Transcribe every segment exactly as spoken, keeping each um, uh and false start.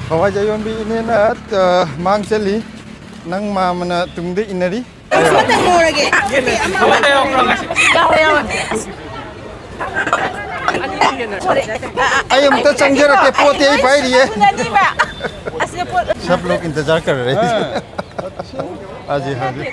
ꯍꯋꯥꯏꯖꯥꯔ ꯌꯣꯟꯕꯤ ꯏꯅꯦꯅ, ꯑ, ꯃꯥꯡ ꯆꯠꯂꯤ, ꯅꯪ ꯃꯥꯃꯅ ꯇꯨꯡꯗ ꯏꯟꯅꯔꯤ꯫ ꯑꯩ ꯁꯣꯝꯗ ꯉꯧꯔꯒꯦ꯫ ꯌꯥꯎꯔꯦ, ꯌꯥꯎꯔꯦ꯫ ꯑꯩ ꯑꯃꯨꯛꯇ ꯆꯪꯖꯔꯛꯀꯦ, ꯄꯣꯠꯇꯤ ꯑꯩ ꯄꯥꯏꯔꯤꯌꯦ꯫ ꯑꯁꯤꯗ ꯄꯣꯠ ꯁꯕ ꯂꯣꯛ ꯏꯟꯇꯖꯥꯔ ꯀꯔ ꯔꯍꯦ꯫ ꯍꯥꯖꯤ, ꯍꯥꯖꯤ꯫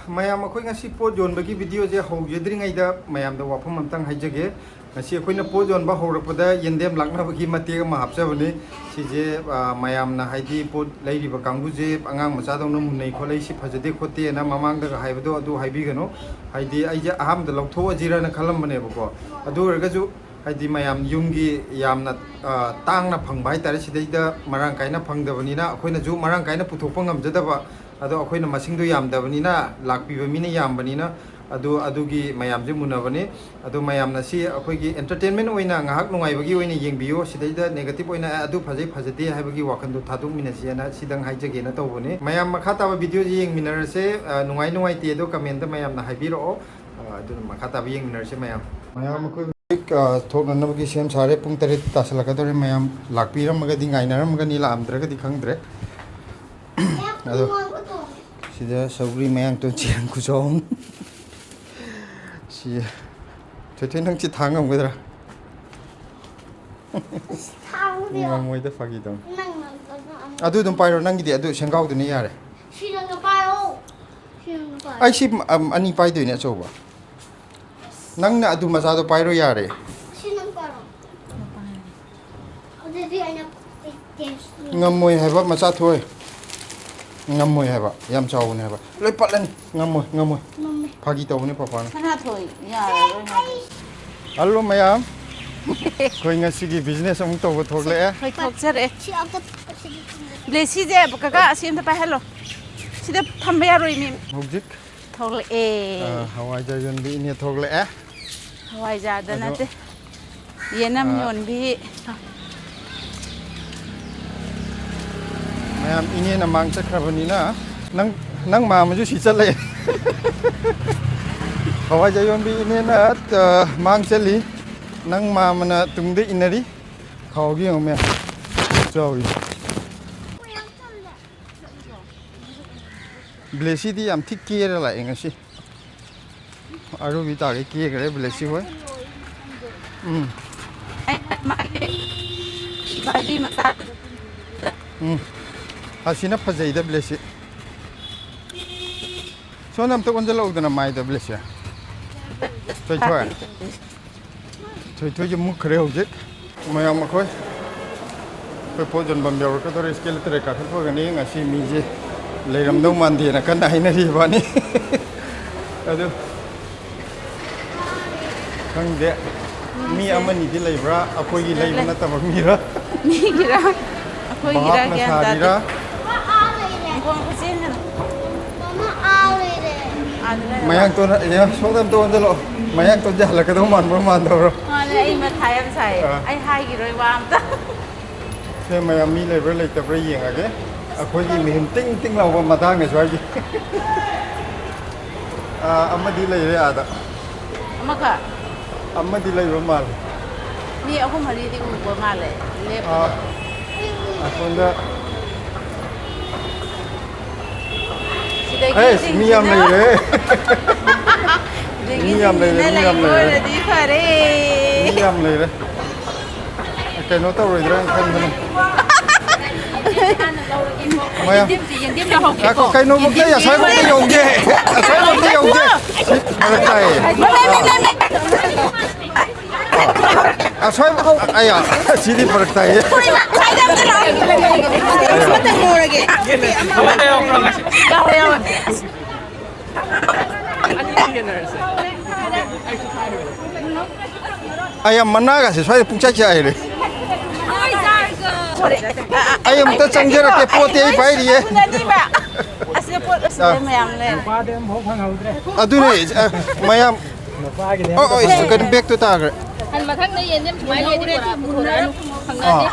ꯃꯌꯥꯝ, ꯑꯩꯈꯣꯏ ꯉꯁꯤ ꯄꯣꯠ ꯌꯣꯟꯕꯒꯤ ꯚꯤꯗꯤꯑꯣꯁꯦ ꯍꯧꯖꯗ꯭ꯔꯤꯉꯩꯗ ꯃꯌꯥꯝꯗ ꯋꯥꯐꯝ ꯑꯝꯇꯪ ꯍꯥꯏꯖꯒꯦ꯫ ꯉꯁꯤ ꯑꯩꯈꯣꯏꯅ ꯄꯣꯠ ꯌꯣꯟꯕ ꯍꯧꯔꯛꯄꯗ ꯌꯦꯟꯗꯦꯝ ꯂꯥꯛꯅꯕꯒꯤ ꯃꯇꯦꯛ ꯑꯃ ꯍꯥꯞꯆꯕꯅꯤ꯫ ꯁꯤꯁꯦ, ꯑ, ꯃꯌꯥꯝꯅ, ꯍꯥꯏꯗꯤ, ꯄꯣꯠ ꯂꯩꯔꯤꯕ ꯀꯥꯡꯕꯨꯁꯦ ꯑꯉꯥꯡ ꯃꯆꯥꯗꯧꯅ ꯃꯨꯟꯅꯩ ꯈꯣꯠꯂꯩ, ꯁꯤ ꯐꯖꯗꯦ ꯈꯣꯠꯇꯦꯅ ꯃꯃꯥꯡꯗꯒ ꯍꯥꯏꯕꯗꯣ ꯑꯗꯨ ꯍꯥꯏꯕꯤꯒꯅꯨ꯫ ꯍꯥꯏꯗꯤ, ꯑꯩꯁꯦ ꯑꯍꯥꯟꯕꯗ ꯂꯧꯊꯣꯛꯑꯁꯤꯔꯅ ꯈꯜꯂꯝꯕꯅꯦꯕꯀꯣ꯫ ꯑꯗꯨ ꯑꯣꯏꯔꯒꯁꯨ, ꯍꯥꯏꯗꯤ, ꯃꯌꯥꯝ ꯌꯨꯝꯒꯤ ꯌꯥꯝꯅ, ꯑ, ꯇꯥꯡꯅ ꯐꯪꯕ ꯍꯥꯏꯇꯥꯔꯦ, ꯁꯤꯗꯩꯗ ꯃꯔꯥꯡ ꯀꯥꯏꯅ ꯐꯪꯗꯕꯅꯤꯅ ꯑꯩꯈꯣꯏꯅꯁꯨ ꯃꯔꯥꯡ ꯀꯥꯏꯅ ꯄꯨꯊꯣꯛꯄ ꯉꯝꯖꯗꯕ, ꯑꯗꯣ ꯑꯩꯈꯣꯏꯅ ꯃꯁꯤꯡꯗꯣ ꯌꯥꯝꯗꯕꯅꯤꯅ, ꯂꯥꯛꯄꯤꯕ ꯃꯤꯅ ꯌꯥꯝꯕꯅꯤꯅ, ꯑꯗꯨ, ꯑꯗꯨꯒꯤ ꯃꯌꯥꯝꯁꯦ ꯃꯨꯟꯅꯕꯅꯤ꯫ ꯑꯗꯣ ꯃꯌꯥꯝꯅ ꯁꯤ ꯑꯩꯈꯣꯏꯒꯤ entertainment ꯑꯣꯏꯅ, ꯉꯥꯏꯍꯥꯛ ꯅꯨꯡꯉꯥꯏꯕꯒꯤ ꯑꯣꯏꯅ ꯌꯦꯡꯕꯤꯌꯨ꯫ ꯁꯤꯗꯩꯗ negative ꯑꯣꯏꯅ, "ꯑꯦ, ꯑꯗꯨ ꯐꯖꯩ, ꯐꯖꯗꯦ" ꯍꯥꯏꯕꯒꯤ ꯋꯥꯈꯜꯗꯣ ꯊꯥꯗꯣꯛꯃꯤꯟꯅꯁꯦꯅ ꯁꯤꯗꯪ ꯍꯥꯏꯖꯒꯦꯅ ꯇꯧꯕꯅꯤ꯫ ꯃꯌꯥꯝ ꯃꯈꯥ ꯇꯥꯕ ꯚꯤꯗꯤꯑꯣꯁꯦ ꯌꯦꯡꯃꯤꯟꯅꯔꯁꯦ꯫ ꯑ, ꯅꯨꯡꯉꯥꯏ ꯅꯨꯡꯉꯥꯏꯇꯦ ꯑꯗꯣ comment ꯃꯌꯥꯝꯅ ꯍꯥꯏꯕꯤꯔꯛꯑꯣ꯫ ꯑ, ꯑꯗꯨꯅ ꯃꯈꯥ ꯇꯥꯕ ꯌꯦꯡꯃꯤꯟꯅꯔꯁꯦ ꯃꯌꯥꯝ꯫ ꯃꯌꯥꯝ, ꯑꯩꯈꯣꯏ ꯍꯧꯖꯤꯛ, ꯑ, ꯊꯣꯛꯅꯅꯕꯒꯤ ꯁꯦꯝ ꯁꯥꯔꯦ꯫ ꯄꯨꯡ ꯇꯔꯦꯠ ꯇꯥꯁꯜꯂꯛꯀꯗꯧꯔꯦ꯫ ꯃꯌꯥꯝ ꯂꯥꯛꯄꯤꯔꯝꯃꯒꯗꯤ, ꯉꯥꯏꯅꯔꯝꯃꯒꯅꯤ, ꯂꯥꯛꯑꯝꯗ꯭ꯔꯒꯗꯤ ꯈꯪꯗ꯭ꯔꯦ꯫ ꯑꯗꯣ ꯁꯤꯗ ꯁꯧꯒ꯭ꯔꯤ ꯃꯌꯥꯡꯇꯣꯟ ꯆꯦꯔꯪ ꯈꯨꯆꯥꯎ ꯑꯃ꯫ ꯁꯤ, ꯊꯣꯏꯊꯣꯏ, ꯅꯪ ꯁꯤ ꯊꯥꯡ ꯉꯝꯒꯗ꯭ꯔꯥ? ꯊꯥꯡꯗꯦ꯫ ꯉꯝꯃꯣꯏꯗ, ꯐꯥꯒꯤ ꯇꯧꯅꯤ꯫ ꯅꯪ ꯉꯝꯗ꯭ꯔꯁꯨ ꯑꯃ꯫ ꯑꯗꯨ ꯑꯗꯨꯝ ꯄꯥꯏꯔꯣ, ꯅꯪꯒꯤꯗꯤ ꯑꯗꯨ ꯁꯦꯡꯒꯥꯎꯗꯨꯅ ꯌꯥꯔꯦ꯫ ꯁꯤ ꯅꯪꯅ ꯄꯥꯏꯔꯣ꯫ ꯁꯤ ꯅꯪꯅ ꯄꯥꯏꯔꯣ꯫ ꯑꯩ ꯁꯤ, ꯑꯝ, ꯑꯅꯤ ꯄꯥꯏꯗꯣꯏꯅꯦ, ꯑꯆꯧꯕ꯫ ꯅꯪꯅ ꯑꯗꯨ ꯃꯆꯥꯗꯣ ꯄꯥꯏꯔꯣ ꯌꯥꯔꯦ꯫ ꯁꯤ ꯅꯪ ꯄꯥꯏꯔꯣ꯫ ꯑꯗꯨꯗꯤ ꯑꯩꯅ taste ꯉꯝꯃꯣꯏ ꯍꯥꯏꯕ, ꯃꯆꯥ ꯊꯣꯏ꯫ ꯉꯝꯃꯣꯏ ꯍꯥꯏꯕ, ꯌꯥꯝ ꯆꯥꯎꯕꯅꯦ ꯍꯥꯏꯕ꯫ ꯂꯣꯏ ꯄꯠꯂꯅꯤ꯫ ꯉꯝꯃꯣꯏ, ꯉꯝꯃꯣꯏ꯫ ꯉꯝꯃꯦ꯫ ꯐꯥꯒꯤ ꯇꯧꯕꯅꯦ ꯄꯄꯥꯅ꯫ ꯁꯅꯥꯊꯣꯏ, ꯌꯥꯔꯔꯣꯏ ꯍꯥꯏꯕ꯫ ꯍꯜꯂꯣ ꯃꯌꯥꯝ꯫ ꯑꯩꯈꯣꯏ ꯉꯁꯤꯒꯤ business ꯑꯃꯨꯛ ꯇꯧꯕ ꯊꯣꯛꯂꯛꯑꯦ꯫ ꯍꯣꯏ, ꯊꯣꯛꯆꯔꯛꯑꯦ꯫ ꯁꯤ ꯑꯝꯇ, ꯁꯤꯗꯤ ꯊꯝꯃꯦ꯫ ꯕ꯭ꯂꯦꯁꯤꯁꯦ ꯀꯀꯥ ꯑꯁꯤ ꯑꯝꯇ ꯄꯥꯏꯍꯜꯂꯣ꯫ ꯁꯤꯗ ꯊꯝꯕ ꯌꯥꯔꯣꯏ, ꯃꯦꯝ꯫ ꯍꯧꯖꯤꯛ ꯊꯣꯛꯂꯛꯑꯦ꯫ ꯑ, ꯍꯋꯥꯏꯖꯥꯔ ꯌꯣꯟꯕꯤ ꯏꯅꯦ ꯊꯣꯛꯂꯛꯑꯦ꯫ ꯍꯋꯥꯏꯖꯥꯔꯗ ꯑꯗꯣ, ꯅꯠꯇꯦ꯫ ꯌꯦꯅꯝ ꯑ, ꯌꯣꯟꯕꯤ꯫ ꯏꯅꯦꯅ ꯃꯥꯡ ꯆꯠꯈ꯭ꯔꯕꯅꯤꯅ, ꯅꯪ, ꯅꯪ ꯃꯥꯝꯃꯁꯨ ꯁꯤ ꯆꯠꯂꯦ꯫ ꯍꯋꯥꯏꯖꯥꯔ ꯌꯣꯟꯕꯤ ꯏꯅꯦꯅ, ꯑ, ꯃꯥꯡ ꯆꯠꯂꯤ, ꯅꯪ ꯃꯥꯝꯃꯅ ꯇꯨꯡꯗ ꯏꯟꯅꯔꯤ꯫ ꯈꯥꯎꯒꯤ ꯌꯦꯡꯉꯨ ꯃꯌꯥꯝ ꯆꯥꯎꯔꯤ꯫ ꯕ꯭ꯂꯦꯁꯤꯗꯤ ꯌꯥꯝ ꯊꯤ ꯀꯦꯔ ꯂꯥꯛꯑꯦ ꯉꯁꯤ꯫ ꯑꯔꯨꯕꯤ ꯇꯥꯒꯦ ꯀꯦꯈ꯭ꯔꯦ ꯕ꯭ꯂꯦꯁꯤ ꯍꯣꯏ꯫ ꯎꯝ꯫ ꯑꯩ ꯃꯥꯒꯤ ꯕꯥꯔꯕꯤ ꯃꯆꯥ꯫ ꯎꯝ꯫ ꯑꯁꯤꯅ ꯐꯖꯩꯗ ꯕ꯭ꯂꯦꯁꯤ꯫ ꯁꯣꯝꯗ ꯑꯝꯇ ꯑꯣꯟꯁꯤꯜꯂꯛꯎꯗꯅ ꯃꯥꯏꯗ ꯕ꯭ꯂꯦꯁꯤ꯫ ꯊꯣꯏꯊꯣꯏ꯫ ꯊꯣꯏꯊꯣꯏꯁꯦ ꯃꯨꯛꯈ꯭ꯔꯦ ꯍꯧꯖꯤꯛ꯫ ꯃꯌꯥꯝ ꯑꯩꯈꯣꯏ, ꯑꯩꯈꯣꯏ ꯄꯣꯠ ꯌꯣꯟꯐꯝ ꯌꯧꯔꯛꯀꯗꯧꯔꯦ꯫ ꯏꯁꯀꯦꯂꯦꯇꯔ ꯀꯥꯈꯠꯄꯒꯅꯤ꯫ ꯉꯁꯤ ꯃꯤꯁꯦ ꯂꯩꯔꯝꯗꯧ ꯃꯥꯟꯗꯦꯅ ꯀꯟꯅ ꯍꯥꯏꯅꯔꯤꯕꯅꯤ꯫ ꯑꯗꯨ ꯈꯪꯗꯦ, ꯃꯤ ꯃꯤꯁꯦ ꯑꯃꯅꯤꯗꯤ ꯂꯩꯕ꯭ꯔꯥ, ꯑꯩꯈꯣꯏꯒꯤ ꯁꯤꯗ ꯂꯩꯕ ꯂꯩ꯫ ꯅꯠꯇꯕ ꯃꯤꯔꯥ? ꯃꯤꯒꯤꯔꯥ? ꯑꯩꯈꯣꯏꯒꯤꯔꯥ? ꯚꯥꯞꯅ ꯒ꯭ꯌꯥꯟ ꯇꯥꯗꯦ꯫ ꯁꯥꯔꯤꯔꯥ? ꯏꯪꯈꯣꯜ ꯈꯨꯠꯁꯦꯝꯒꯤꯅ꯫ ꯑꯥꯗ ꯂꯩꯔꯕ? ꯃꯌꯥꯡꯇꯣꯟ, ꯑꯦ, ꯁꯣꯝꯗ ꯑꯝꯇ ꯑꯣꯟꯁꯤꯜꯂꯛꯑꯣ꯫ ꯃꯌꯥꯡꯇꯣꯟꯁꯦ ꯍꯜꯂꯛꯀꯗꯧ ꯃꯥꯟꯕ꯭ꯔꯣ ꯃꯥꯟꯗꯕ꯭ꯔꯣ? ꯃꯥꯅꯦ, ꯑꯩ ꯃꯊꯥ ꯌꯥꯝ ꯁꯥꯏꯌꯦ꯫ ꯑꯥ꯫ ꯑꯩ ꯍꯥꯏꯈꯤꯔꯣꯏ ꯋꯥ ꯑꯝꯇ꯫ ꯁꯦ, ꯃꯌꯥꯝ ꯃꯤ ꯂꯩꯕ꯭ꯔꯥ ꯂꯩꯇꯕ꯭ꯔꯥ ꯌꯦꯡꯉꯒꯦ꯫ ꯑꯩꯈꯣꯏꯒꯤ ꯃꯤꯍꯨꯟ ꯇꯤꯡ ꯇꯤꯡ ꯂꯥꯎꯕ ꯃꯇꯥꯡꯅꯦ ꯁ꯭ꯋꯥꯏꯒꯤ꯫ ꯑꯥ, ꯑꯃꯗꯤ ꯂꯩꯔꯦ ꯑꯥꯗ꯫ ꯑꯃꯈꯛ? ꯑꯃꯗꯤ ꯂꯩꯕ ꯃꯥꯜꯂꯦ꯫ ꯃꯤ ꯑꯍꯨꯝ ꯃꯔꯤꯗꯤ ꯎꯕ ꯃꯥꯜꯂꯦ, ꯂꯦꯞꯄꯗꯣ꯫ ꯑꯥ, ꯑꯁꯣꯝꯗ꯫ ꯁꯤꯗꯒꯤ ꯑꯩꯁ, ꯃꯤ ꯌꯥꯝ ꯁꯤꯡꯁꯤꯅ ꯂꯩꯔꯦ꯫ ꯁꯤꯗꯒꯤ ꯃꯤ ꯌꯥꯝ ꯂꯩꯔꯦ, ꯁꯤꯡꯁꯤꯅ ꯃꯤ ꯌꯥꯝ ꯂꯩꯔꯦ꯫ ꯂꯩꯕ ꯑꯣꯏꯔꯗꯤ ꯐꯔꯦ꯫ ꯃꯤ ꯌꯥꯝ ꯂꯩꯔꯦ꯫ ꯀꯩꯅꯣ ꯇꯧꯔꯣꯏꯗ꯭ꯔꯥ ꯈꯟꯕꯅꯦ꯫ ꯃꯌꯥꯝ꯫ ꯌꯦꯟꯗꯦꯝꯁꯦ, ꯌꯦꯟꯗꯦꯝ ꯂꯧꯍꯧꯒꯦꯀꯣ꯫ ꯉꯥꯏꯈꯣ, ꯀꯩꯅꯣꯕꯨꯛꯇ ꯌꯦꯟꯗꯦꯝ ꯑꯁ꯭ꯋꯥꯏꯕꯨꯛꯇ ꯌꯦꯟꯗꯦꯝ ꯌꯧꯒꯦ꯫ ꯑꯁ꯭ꯋꯥꯏꯕꯨꯛꯇ ꯌꯧꯒꯦ꯫ ꯁꯤ ꯐꯔꯛ ꯇꯥꯏꯌꯦ꯫ ꯑꯁ꯭ꯋꯥꯏꯕꯨꯛ, ꯑꯌꯥ, ꯁꯤꯗꯤ ꯐꯔꯛ ꯇꯥꯏꯌꯦ꯫ ꯑꯌꯥ, ꯃꯅꯥꯒꯁꯦ ꯁ꯭ꯋꯥꯏꯗ ꯄꯨꯡꯆꯥꯏ ꯆꯥꯏꯔꯦ꯫ ꯑꯩ ꯑꯃꯨꯛꯇ ꯆꯪꯖꯔꯛꯀꯦ, ꯄꯣꯠꯇꯤ ꯑꯩ ꯄꯥꯏꯔꯤꯌꯦ꯫ ꯑꯁꯤꯗ ꯄꯣꯠ ꯑꯁꯤꯗ ꯑꯥ꯫ ꯃꯌꯥꯝ ꯂꯩ꯫ ꯑꯗꯨꯅꯦ, ꯑ, ꯃꯌꯥꯝ꯫ ꯑꯣ, ꯑꯣ, ꯀꯩꯅꯣ, ꯕꯦꯒꯇꯣ ꯇꯥꯈ꯭ꯔꯦ꯫ ꯃꯊꯪꯗ ꯌꯦꯟꯗꯦꯝ ꯁꯨꯃꯥꯏꯅ ꯂꯩꯔꯗꯤ ꯄꯨꯔꯛꯑꯅꯨ꯫ ꯐꯪꯅꯗꯦ꯫ ꯑꯥ꯫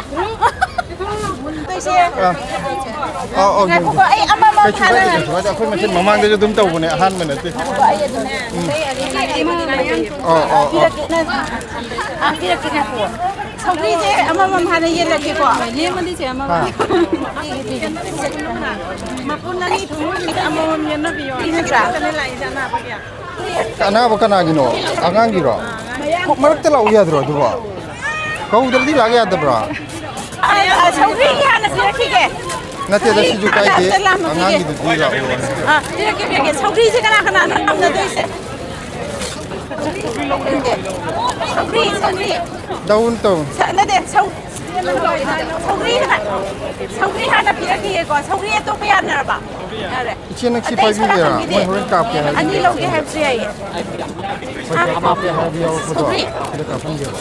ꯑꯥ꯫ ꯑꯧ, ꯑꯧ, ꯌꯦꯡꯒꯦ꯫ ꯉꯥꯏꯈꯣꯀꯣ, ꯑꯩ ꯑꯃꯃꯝ ꯀꯩꯁꯨ ꯀꯥꯏꯗꯦ, ꯍꯥꯟꯅ ꯀꯩꯁꯨ ꯀꯥꯏꯗꯦ꯫ ꯑꯩꯈꯣꯏ ꯃꯁꯦꯟ ꯃꯃꯥꯡꯗꯁꯨ ꯑꯗꯨꯝ ꯇꯧꯕꯅꯦ, ꯑꯍꯥꯟꯕ ꯅꯠꯇꯦ꯫ ꯉꯥꯏꯈꯣꯀꯣ, ꯑꯩ ꯑꯗꯨꯝ ꯑꯧ, ꯑꯧ, ꯑꯧ꯫ ꯄꯤꯔꯛꯀꯦ, ꯅꯪ, ꯑꯥ, ꯄꯤꯔꯛꯀꯦ, ꯉꯥꯏꯈꯣ꯫ ꯁꯧꯒ꯭ꯔꯤꯁꯦ ꯑꯃꯃꯝ ꯍꯥꯟꯅ ꯌꯦꯜꯂꯛꯀꯦꯀꯣ꯫ ꯂꯦꯝꯃꯗꯤ ꯆꯦ ꯑꯃꯃꯝ꯫ ꯑꯥ꯫ ꯄꯤꯒꯦ, ꯄꯤꯒꯦ꯫ ꯃꯄꯨꯟ ꯑꯅꯤ ꯊꯣꯡꯕꯁꯤꯡꯁꯦ ꯑꯃꯃꯝ ꯌꯦꯟꯅꯕꯤꯌꯣ꯫ ꯅꯠꯇ꯭ꯔꯥ? ꯂꯥꯛꯏꯁꯦ ꯑꯅꯥꯕꯒꯤ꯫ ꯑꯅꯥꯕ ꯀꯅꯥꯒꯤꯅꯣ? ꯑꯉꯥꯡꯒꯤꯔꯣ? ꯃꯔꯛꯇ ꯂꯥꯛꯎ ꯌꯥꯗ꯭ꯔꯣ ꯑꯗꯨꯕꯣ? ꯀꯧꯗ꯭ꯔꯗꯤ ꯂꯥꯛ ꯌꯥꯗꯕ꯭ꯔꯥ? ꯑ, ꯑ, ꯁꯧꯒ꯭ꯔꯤꯒꯤ ꯍꯥꯟꯅ ꯄꯤꯔꯛꯈꯤꯒꯦ꯫ ꯅꯠꯇꯦꯗ, ꯁꯤꯁꯨ ꯀꯥꯏꯗꯦ꯫ ꯑꯝꯇ ꯂꯥꯝꯃꯛꯈꯤꯒꯦ꯫ ꯑꯉꯥꯡꯒꯤꯗꯨꯗꯤ ꯂꯥꯛꯑꯣ꯫ ꯑ, ꯄꯤꯔꯛꯀꯦ, ꯄꯤꯔꯛꯀꯦ꯫ ꯁꯧꯒ꯭ꯔꯤꯁꯦ ꯀꯅꯥ ꯀꯅꯥꯅꯣ ꯄꯥꯝꯅꯗꯣꯏꯁꯦ? ꯁꯧꯒ꯭ꯔꯤ, ꯁꯧꯒ꯭ꯔꯤ꯫ ꯗꯥꯎꯟ ꯇꯧ꯫ ꯁ-, ꯅꯠꯇꯦ, ꯁꯧ-, ꯁꯧꯒ꯭ꯔꯤ ꯍꯥꯟꯅ, ꯁꯧꯒ꯭ꯔꯤ ꯍꯥꯟꯅ ꯄꯤꯔꯛꯈꯤꯒꯦꯀꯣ꯫ ꯁꯧꯒ꯭ꯔꯤ ꯑꯇꯣꯞꯄ ꯌꯥꯅꯔꯕ? ꯌꯥꯔꯦ꯫ ꯏꯆꯦ, ꯅꯪ ꯁꯤ ꯑꯇꯩ ꯄꯥꯏꯕꯤꯒꯦꯔꯥ? ꯁꯣꯝ ꯅꯥꯀꯟꯒꯤꯗꯤ? ꯃꯣꯏ ꯍꯣꯔꯦꯟ ꯀꯥꯞꯀꯦ ꯍꯥꯏꯕꯅꯦ꯫ ꯑꯅꯤ ꯂꯧꯒꯦ ꯍꯥꯏꯕꯁꯨ ꯌꯥꯏꯌꯦ꯫ ꯍꯣꯏ, ꯍꯣꯏ, ꯀꯥꯞꯀꯦ ꯍꯥꯏꯔꯗꯤ ꯌꯥꯎꯔꯛꯄꯗꯣ ꯁꯧꯒ꯭ꯔꯤ꯫ ꯁꯤꯗ ꯀꯥꯞꯍꯟꯒꯦꯕ꯫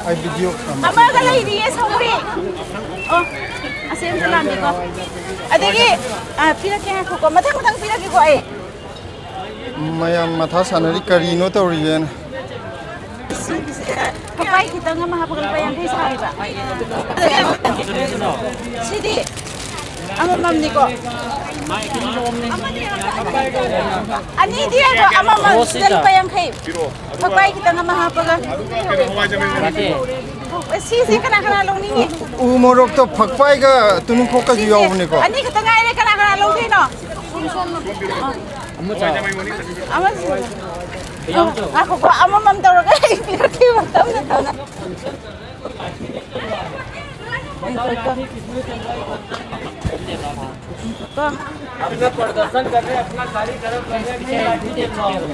ꯑꯩ ꯚꯤꯗꯤꯑꯣ ꯑꯃ ꯑꯃꯒ ꯂꯩꯔꯤꯌꯦ ꯁꯧꯒ꯭ꯔꯤ꯫ ꯑꯣ, ꯑꯁꯤ ꯑꯝꯇ ꯂꯥꯝꯒꯦꯀꯣ꯫ ꯑꯗꯒꯤ, ꯑ, ꯄꯤꯔꯛꯀꯦ ꯉꯥꯏꯈꯣꯀꯣ꯫ ꯃꯊꯪ ꯃꯊꯪ ꯄꯤꯔꯛꯀꯦꯀꯣ ꯑꯩ꯫ ꯃꯌꯥꯝ ꯃꯊꯥ ꯁꯥꯟꯅꯔꯤ ꯀꯔꯤꯅꯣ ꯇꯧꯔꯤꯁꯦꯅ꯫ ꯐꯛꯄꯥꯏ ꯈꯤꯇꯪ ꯑꯃ ꯍꯥꯞꯄꯒ ꯂꯨꯄꯥ ꯌꯥꯡꯈꯩ ꯁꯥꯔꯤꯕ꯫ ꯁꯤꯗꯤ ꯑꯃꯃꯝꯅꯤꯀꯣ꯫ ꯑꯅꯤꯗꯤ ꯌꯥꯏꯀꯣ, ꯑꯃꯃꯝ ꯁꯤꯗ ꯂꯨꯄꯥ ꯌꯥꯡꯈꯩ꯫ ꯐꯛꯄꯥꯏ ꯈꯤꯇꯪ ꯑꯃ ꯍꯥꯞꯄꯒ꯫ ꯁꯤꯁꯦ ꯀꯅꯥ ꯀꯅꯥ ꯂꯧꯅꯤꯡꯉꯤ? ꯎ ꯃꯣꯔꯣꯛꯇꯣ ꯐꯛꯄꯥꯏꯒ ꯇꯨꯅꯤꯡꯈꯣꯛꯀꯁꯨ ꯁꯤꯁꯦ ꯌꯥꯎꯕꯅꯤꯀꯣ꯫ ꯑꯅꯤ ꯈꯛꯇ ꯉꯥꯏꯔꯦ, ꯀꯅꯥ ꯀꯅꯥ ꯂꯧꯗꯣꯏꯅꯣ? ꯑꯃ ꯉꯥꯏꯈꯣꯀꯣ, ꯑꯃꯃꯝ ꯇꯧꯔꯒ ꯑꯩ ꯄꯤꯔꯛꯈꯤꯕ ꯇꯞꯅ ꯇꯞꯅ꯫ ꯉꯥꯏꯈꯣꯀꯣ꯫ ꯉꯥꯏꯈꯣꯀꯣ꯫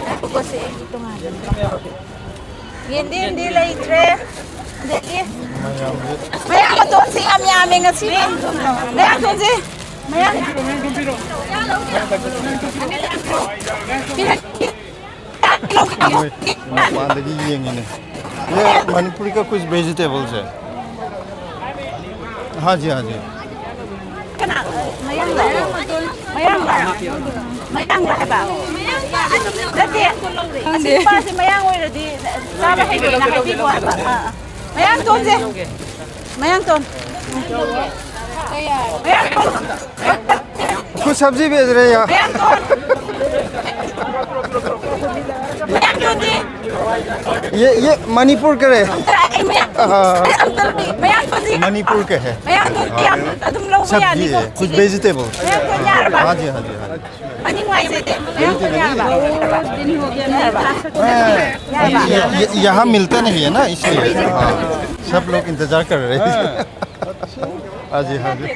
ꯉꯥꯏꯈꯣꯀꯣ, ꯁꯤ ꯑꯩꯒꯤ ꯇꯣꯉꯥꯟꯕꯅꯤꯀꯣ꯫ ꯌꯦꯟꯗꯦꯝꯗꯤ ꯂꯩꯇ꯭ꯔꯦ꯫ ꯑꯗꯒꯤ ꯃꯌꯥꯝꯁꯦ꯫ ꯃꯌꯥꯡ ꯃꯇꯣꯟꯁꯤ ꯌꯥꯝ ꯌꯥꯝꯃꯦ ꯉꯁꯤ꯫ ꯃꯌꯥꯡ ꯃꯇꯣꯟꯁꯤ꯫ ꯃꯌꯥꯡ꯫ ꯃꯣꯏ ꯃꯄꯥꯟꯗꯒꯤ ꯌꯦꯡꯉꯤꯅꯦ꯫ ये मणिपुरी का कुछ वेजिटेबल्स है। हाँ जी, हाँ जी। ꯀꯅꯥ? ꯃꯌꯥꯡꯂꯣ? ꯃꯌꯥꯡꯂꯣ? ꯃꯌꯥꯡꯂꯣ ꯍꯥꯏꯕ? ꯅꯠꯇꯦ꯫ ꯑꯁꯤ ꯅꯨꯄꯥꯁꯤ ꯃꯌꯥꯡ ꯑꯣꯏꯔꯗꯤ ꯆꯥꯕ ꯍꯩꯔꯣꯏꯅ ꯍꯥꯏꯕꯤꯕ ꯍꯥꯏꯕ꯫ ꯑꯥ, ꯑꯥ꯫ ꯃꯌꯥꯡ ꯇꯣꯟꯁꯦ꯫ ꯃꯌꯥꯡ ꯇꯣꯟ꯫ कुछ सब्जी बेच रहे हैं यहाँ। ये ये मणिपुर के रहे। हाँ। मणिपुर के है। ꯁꯕꯖꯤ ꯍꯥꯏꯌꯦ, ꯀꯨꯁ ꯚꯦꯖꯤꯇꯦꯕꯜ꯫ ꯍꯥ ꯖꯤ, ꯍꯥ ꯖꯤ, ꯍꯥ ꯖꯤ꯫ ये, ये, यहाँ मिलता नहीं है ना, इसलिए। हाँ, सब लोग इंतजार कर रहे हैं। हाँ जी, हाँ जी।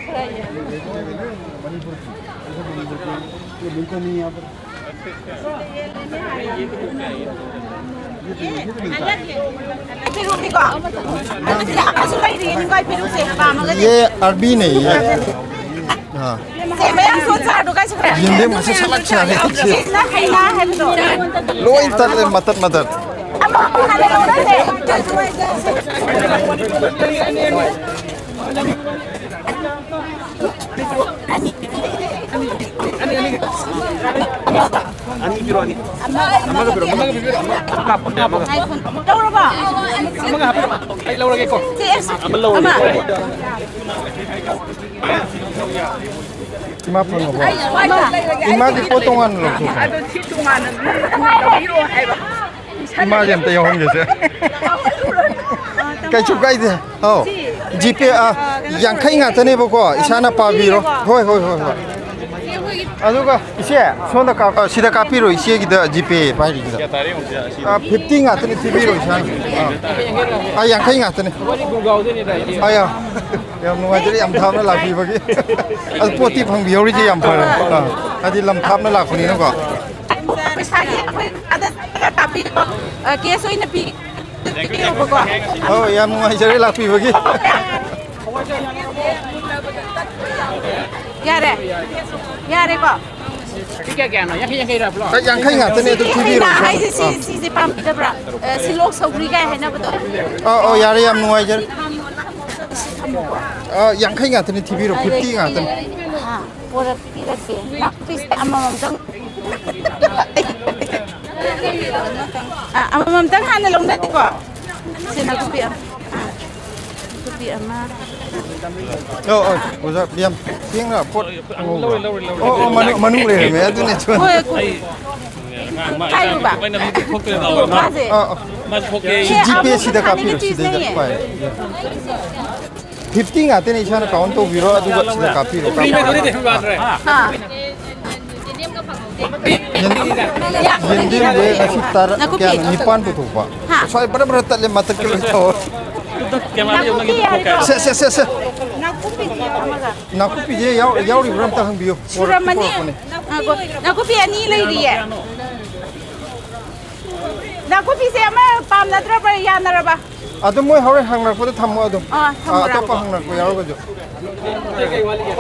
ये अरबी नहीं है। हाँ। ꯁꯦ, ꯃꯌꯥꯝ ꯁꯣꯠ ꯆꯥꯔꯗꯣ ꯀꯥꯏ ꯆꯠꯈ꯭ꯔꯦ? ꯌꯦꯟꯗꯦꯝ ꯃꯁꯤ ꯁꯂꯥꯗ ꯆꯥꯔꯦ꯫ ꯁꯤꯁꯤꯅ ꯍꯩꯅꯥ ꯍꯥꯏꯕꯗꯣ꯫ ꯂꯣꯏ ꯇꯠꯂꯦ, ꯃꯇꯠ ꯃꯇꯠ꯫ ꯑꯃ ꯍꯥꯟꯅ ꯂꯧꯔꯁꯦ꯫ ꯑꯅꯤ ꯄꯤꯔꯣ, ꯑꯅꯤ꯫ ꯑꯃꯒ ꯄꯤꯔꯣ, ꯑꯃꯒ ꯄꯤꯔꯣ꯫ ꯉꯥꯏꯈꯣ, ꯇꯧꯔꯕꯣ? ꯑꯃꯒ ꯍꯥꯞꯄꯤꯔꯣ꯫ ꯑꯩ ꯂꯧꯔꯒꯦꯀꯣ꯫ ꯁꯦ, ꯑꯃ ꯂꯧꯔꯒꯦ꯫ ꯑꯃ꯫ ꯏꯃꯥ ꯐꯪꯉꯕꯣ? ꯏꯃꯥꯒꯤ ꯄꯣꯠ ꯇꯣꯉꯥꯟꯅ ꯂꯧꯊꯣꯛꯈ꯭ꯔꯣ꯫ ꯑꯗꯣ ꯁꯤ ꯇꯣꯉꯥꯟꯅ ꯂꯧꯕꯤꯔꯣ ꯍꯥꯏꯕ꯫ ꯏꯃꯥꯁꯦ ꯑꯝꯇ ꯌꯥꯎꯍꯟꯒꯦꯁꯦ꯫ ꯀꯩꯁꯨ ꯀꯥꯏꯗꯦ꯫ ꯑꯧ꯫ ꯖꯤꯄꯦ, ꯑ, ꯌꯥꯡꯈꯩ ꯉꯥꯛꯇꯅꯦꯕꯀꯣ, ꯏꯁꯥꯅ ꯄꯥꯕꯤꯔꯣ꯫ ꯍꯣꯏ, ꯍꯣꯏ, ꯍꯣꯏ, ꯍꯣꯏ꯫ ꯑꯗꯨꯒ ꯏꯆꯦ, ꯁꯣꯝꯗ ꯀꯥꯞ-, ꯑ, ꯁꯤꯗ ꯀꯥꯞꯄꯤꯔꯣ, ꯏꯆꯦꯒꯤꯗ ꯖꯤꯄꯦ ꯄꯥꯏꯔꯤꯁꯤꯗ꯫ ꯑ, ꯐꯤꯐꯇꯤ ꯉꯥꯛꯇꯅꯦ, ꯊꯤꯕꯤꯔꯣ ꯏꯁꯥꯅ꯫ ꯑ꯫ ꯑ, ꯌꯥꯡꯈꯩ ꯉꯥꯛꯇꯅꯦ꯫ ꯑ, ꯌꯥ-, ꯌꯥꯝ ꯅꯨꯡꯉꯥꯏꯖꯔꯦ, ꯌꯥꯝ ꯊꯥꯞꯅ ꯂꯥꯛꯄꯤꯕꯒꯤ꯫ ꯑꯗꯨ ꯄꯣꯠꯇꯤ ꯐꯪꯕꯤꯍꯧꯔꯤꯁꯦ ꯌꯥꯝ ꯐꯔꯦ꯫ ꯑ, ꯍꯥꯏꯗꯤ ꯂꯝ ꯊꯥꯞꯅ ꯂꯥꯛꯄꯅꯤꯅꯀꯣ꯫ ꯄꯩꯁꯥꯒꯤ ꯑꯩꯈꯣꯏ ꯑꯗ ꯀꯥꯞꯄꯤꯔꯣ꯫ ꯑ, ꯀꯦꯁ ꯑꯣꯏꯅ ꯄꯤ-, ꯄꯤꯔꯣꯕꯀꯣ꯫ ꯑꯧ, ꯌꯥꯝ ꯅꯨꯡꯉꯥꯏꯖꯔꯦ ꯂꯥꯛꯄꯤꯕꯒꯤ꯫ ꯌꯥꯔꯦ? ꯌꯥꯔꯦꯀꯣ? ꯁꯤ ꯀꯌꯥ ꯀꯌꯥꯅꯣ? ꯌꯥꯡꯈꯩ, ꯌꯥꯡꯈꯩꯔꯥ ꯄꯨꯂꯞ? ꯑ, ꯌꯥꯡꯈꯩ ꯉꯥꯛꯇꯅꯦ, ꯑꯗꯨ ꯊꯤꯕꯤꯔꯣ꯫ ꯍꯩꯅꯥ ꯍꯥꯏꯁꯦ ꯁꯤ, ꯑꯥ꯫ ꯁꯤꯁꯦ ꯄꯥꯝꯕꯤꯗꯕ꯭ꯔꯥ? ꯑ, ꯁꯤꯂꯣꯛ ꯁꯧꯒ꯭ꯔꯤ ꯀꯥꯏ ꯍꯥꯏꯅꯕꯗꯣ꯫ ꯑ, ꯑ, ꯌꯥꯔꯦ, ꯌꯥꯝ ꯅꯨꯡꯉꯥꯏꯖꯔꯦ꯫ ꯑ, ꯌꯥꯡꯈꯩ ꯉꯥꯛꯇꯅꯦ, ꯊꯤꯕꯤꯔꯣ, ꯐꯤꯐꯇꯤ ꯉꯥꯛꯇꯅꯦ꯫ ꯑꯥ, ꯄꯣꯔꯛꯄꯤꯔꯛꯀꯦ꯫ ꯄꯤꯁ ꯑꯃꯃꯝꯇꯪ꯫ ꯑ, ꯑꯃꯃꯝꯇꯪ ꯍꯥꯟꯅ ꯂꯧꯅꯁꯤꯀꯣ꯫ ꯁꯤ ꯅꯥꯀꯨꯞꯄꯤ ꯑꯃ, ꯑ, ꯅꯥꯀꯨꯞꯄꯤ ꯑꯃ, ꯑꯣ, ꯑꯣ, ꯑꯣꯖꯥ, ꯌꯥꯝ ꯊꯦꯡꯅ ꯄꯣꯠ ꯂꯧꯔꯦ, ꯂꯧꯔꯦ, ꯂꯧꯔꯦ꯫ ꯑꯣ, ꯑꯣ, ꯃꯅꯨꯡ, ꯃꯅꯨꯡ ꯂꯩꯔꯝꯃꯦ, ꯑꯗꯨꯅꯦ, ꯆꯨꯝꯃꯦ꯫ ꯍꯣꯏ, ꯀꯥꯏꯔꯨꯕ? ꯃꯥꯁꯦ꯫ ꯑꯥ, ꯑꯥ꯫ ꯁꯤ ꯖꯤꯄꯦ ꯁꯤꯗ ꯀꯥꯞꯄꯤꯔꯣ, ꯁꯤꯗꯩꯗ ꯄꯥꯏ꯫ ꯐꯤꯐꯇꯤ ꯉꯥꯛꯇꯅꯦ, ꯏꯁꯥꯅ ꯀꯥꯎꯟ ꯇꯧꯕꯤꯔꯣ, ꯑꯗꯨꯒ ꯁꯤꯗ ꯀꯥꯞꯄꯤꯔꯣ, ꯀꯥꯞꯄꯤꯔꯣ꯫ ꯑꯥ꯫ ꯌꯦꯟ-, ꯌꯦꯟꯗꯦꯝꯁꯦ ꯉꯁꯤ ꯇꯔꯥ, ꯅꯥꯀꯨꯞꯄꯤ꯫ ꯀꯌꯥꯅꯣ? ꯅꯤꯄꯥꯟ ꯄꯨꯊꯣꯛꯄ꯫ ꯍꯥ꯫ ꯁ꯭ꯋꯥꯏ ꯕꯔ ꯕꯔ ꯇꯠꯂꯦ, ꯃꯊꯛꯇ ꯂꯣꯏ ꯇꯧꯔꯦ꯫ ꯅꯥꯀꯨꯞꯄꯤ ꯍꯥꯏꯔꯣ? ꯁꯦ, ꯁꯦ, ꯁꯦ, ꯁꯦ꯫ ꯅꯥꯀꯨꯞꯄꯤꯁꯦ ꯌꯥꯎ-, ꯌꯥꯎꯔꯤꯕ꯭ꯔꯥ ꯑꯝꯇ ꯍꯪꯕꯤꯌꯨ꯫ ꯁꯨꯔꯝꯃꯅꯤ꯫ ꯄꯣꯔꯛꯄꯅꯦ꯫ ꯉꯥꯏꯈꯣ꯫ ꯅꯥꯀꯨꯞꯄꯤ ꯑꯅꯤ ꯂꯩꯔꯤꯌꯦ꯫ ꯅꯥꯀꯨꯞꯄꯤꯁꯦ ꯑꯃ ꯄꯥꯝꯅꯗ꯭ꯔꯕ꯭ꯔꯥ, ꯌꯥꯅꯔꯕ? ꯑꯗꯨ ꯃꯣꯏ ꯍꯣꯔꯦꯟ ꯍꯪꯅꯔꯛꯄꯗ ꯊꯝꯃꯣ ꯑꯗꯨꯝ꯫ ꯑꯥ, ꯑꯥ, ꯊꯝꯃꯨꯔꯥ? ꯑꯇꯣꯞꯄ ꯍꯪꯅꯔꯛꯄ ꯌꯥꯎꯔꯒꯁꯨ꯫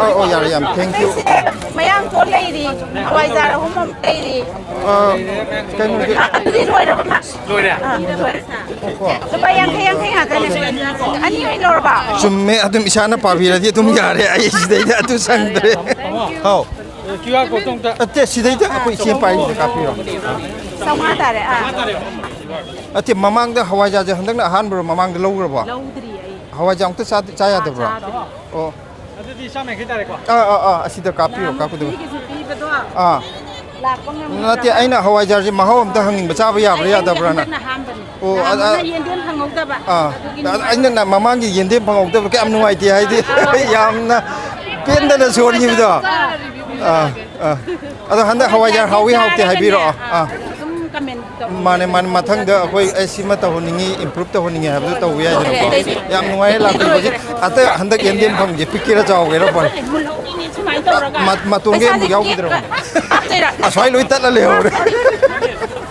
ꯑꯣ, ꯑꯣ, ꯌꯥꯔꯦ, ꯌꯥꯝ thank you꯫ ꯃꯌꯥꯡ ꯇꯣꯟ ꯂꯩꯔꯤ, ꯍꯋꯥꯏꯖꯥꯔ ꯑꯍꯨꯝ ꯑꯃ ꯂꯩꯔꯤ꯫ ꯑꯥ, ꯀꯩꯅꯣꯗꯤ ꯑꯗꯨꯗꯤ ꯂꯣꯏꯔꯕ ꯃꯥ? ꯂꯣꯏꯔꯦ꯫ ꯑꯥ, ꯂꯣꯏꯔꯦ꯫ ꯂꯨꯄꯥ ꯌꯥꯡꯈꯩ, ꯌꯥꯡꯈꯩ ꯉꯥꯛꯇꯅꯦ꯫ ꯑꯅꯤ ꯑꯣꯏꯅ ꯂꯧꯔꯕ? ꯆꯨꯝꯃꯦ, ꯑꯗꯨꯝ ꯏꯁꯥꯅ ꯄꯥꯕꯤꯔꯗꯤ ꯑꯗꯨꯝ ꯌꯥꯔꯦ, ꯑꯩ ꯁꯤꯗꯩꯗ ꯑꯗꯨ ꯁꯪꯗ꯭ꯔꯦ꯫ ꯍꯥꯎ꯫ ꯀ꯭ꯌꯨ ꯑꯥꯔ ꯀꯣꯗꯇꯣ ꯑꯝꯇ꯫ ꯑꯠꯇꯦ, ꯁꯤꯗꯩꯗ ꯑꯩꯈꯣꯏ ꯏꯆꯦ ꯄꯥꯏꯔꯤꯁꯤꯗ ꯀꯥꯞꯄꯤꯔꯣ꯫ ꯆꯥꯝꯃꯉꯥ ꯇꯥꯔꯦ꯫ ꯑꯥ꯫ ꯑꯠꯇꯦ, ꯃꯃꯥꯡꯗ ꯍꯋꯥꯏꯖꯥꯔꯁꯦ ꯍꯟꯗꯛꯅ ꯑꯍꯥꯟꯕꯔꯣ, ꯃꯃꯥꯡꯗ ꯂꯧꯈ꯭ꯔꯕꯣ? ꯂꯧꯗ꯭ꯔꯤ ꯑꯩ꯫ ꯍꯋꯥꯏꯖꯥꯔ ꯑꯃꯨꯛꯇ ꯆꯥ-, ꯆꯥ ꯌꯥꯗꯕ꯭ꯔꯣ? ꯆꯥꯗ꯭ꯔꯤ꯫ ꯑꯣ꯫ ꯑꯗꯨꯗꯤ ꯆꯥꯝ ꯌꯥꯡꯈꯩ ꯇꯥꯔꯦꯀꯣ? ꯑꯥ, ꯑꯥ, ꯑꯥ, ꯑꯁꯤꯗ ꯀꯥꯞꯄꯤꯔꯣ, ꯀꯥꯞꯀꯗꯕ꯫ ꯅꯍꯥꯟꯃꯨꯛꯀꯤ ꯀꯩꯁꯨ ꯄꯤꯕꯗꯣ ꯑꯥ꯫ ꯂꯥꯛꯄ ꯉꯝꯗ꯭ꯔꯕ? ꯅꯠꯇꯦ, ꯑꯩꯅ ꯍꯋꯥꯏꯖꯥꯔꯁꯦ ꯃꯍꯥꯎ ꯑꯝꯇ ꯍꯪꯅꯤꯡꯕ, ꯆꯥꯕ ꯌꯥꯕ꯭ꯔꯥ ꯑꯩ ꯌꯥꯗꯕ꯭ꯔꯥꯅ꯫ ꯍꯟꯗꯛꯅ ꯑꯍꯥꯟꯕꯅꯤ꯫ ꯑꯣ, ꯑ, ꯅꯍꯥꯟꯃꯨꯛꯅ ꯑ, ꯌꯦꯟꯗꯦꯝ ꯐꯪꯍꯧꯗꯕ꯫ ꯑꯥ꯫ ꯑꯗꯨꯒꯤꯅꯤ꯫ ꯑ, ꯑꯩꯅ ꯅ-, ꯃꯃꯥꯡꯒꯤ ꯌꯦꯟꯗꯦꯝ ꯐꯪꯍꯧꯗꯕꯗꯣ ꯀꯌꯥꯝ ꯅꯨꯡꯉꯥꯏꯇꯦ, ꯍꯥꯏꯗꯤ ꯑꯩ ꯌꯥꯝꯅ ꯄꯦꯟꯗꯅ ꯁꯣꯟꯈꯤꯕꯗꯣ꯫ ꯑꯥ, ꯑꯥ꯫ ꯑꯗꯣ ꯍꯟꯗꯛ ꯍꯋꯥꯏꯖꯥꯔ ꯍꯥꯎꯏ ꯍꯥꯎꯇꯦ ꯍꯥꯏꯕꯤꯔꯛꯑꯣ꯫ ꯑꯥ꯫ ꯑꯗꯨꯝ ꯀꯃꯦꯟ ꯇꯧꯕꯤꯔꯛꯑꯣ꯫ ꯃꯥꯅꯦ, ꯃꯥꯅꯦ꯫ ꯃꯊꯪꯗ ꯑꯩꯈꯣꯏ, "ꯑꯩ ꯁꯤꯃ ꯇꯧꯍꯟꯅꯤꯡꯉꯤ, improve ꯇꯧꯍꯟꯅꯤꯡꯉꯤ" ꯍꯥꯏꯕꯗꯣ ꯇꯧꯕ ꯌꯥꯏꯗꯅꯀꯣ꯫ ꯌꯥꯝ ꯅꯨꯡꯉꯥꯏꯔꯦ ꯂꯥꯛꯄꯤꯕꯁꯦ꯫ ꯑꯇꯩ ꯍꯟꯗꯛ ꯌꯦꯟꯗꯦꯝ ꯐꯪꯕꯁꯦ ꯄꯤꯛꯀꯦꯔꯥ ꯆꯥꯎꯒꯦꯔꯥ ꯐꯔꯦ꯫ ꯃꯨꯜꯍꯧꯔꯤꯅꯦ ꯁꯨꯃꯥꯏꯅ ꯇꯧꯔꯒ꯫ ꯃ-, ꯃꯇꯣꯟꯒ ꯑꯃꯨꯛ ꯄꯩꯁꯥꯁꯦ ꯌꯥꯎꯈꯤꯗ꯭ꯔꯕ? ꯀꯦꯛ-, ꯍꯥꯞꯇꯣꯏꯔꯥ? ꯑꯁ꯭ꯋꯥꯏ ꯂꯣꯏ ꯇꯠꯂ ꯂꯩꯍꯧꯔꯦ꯫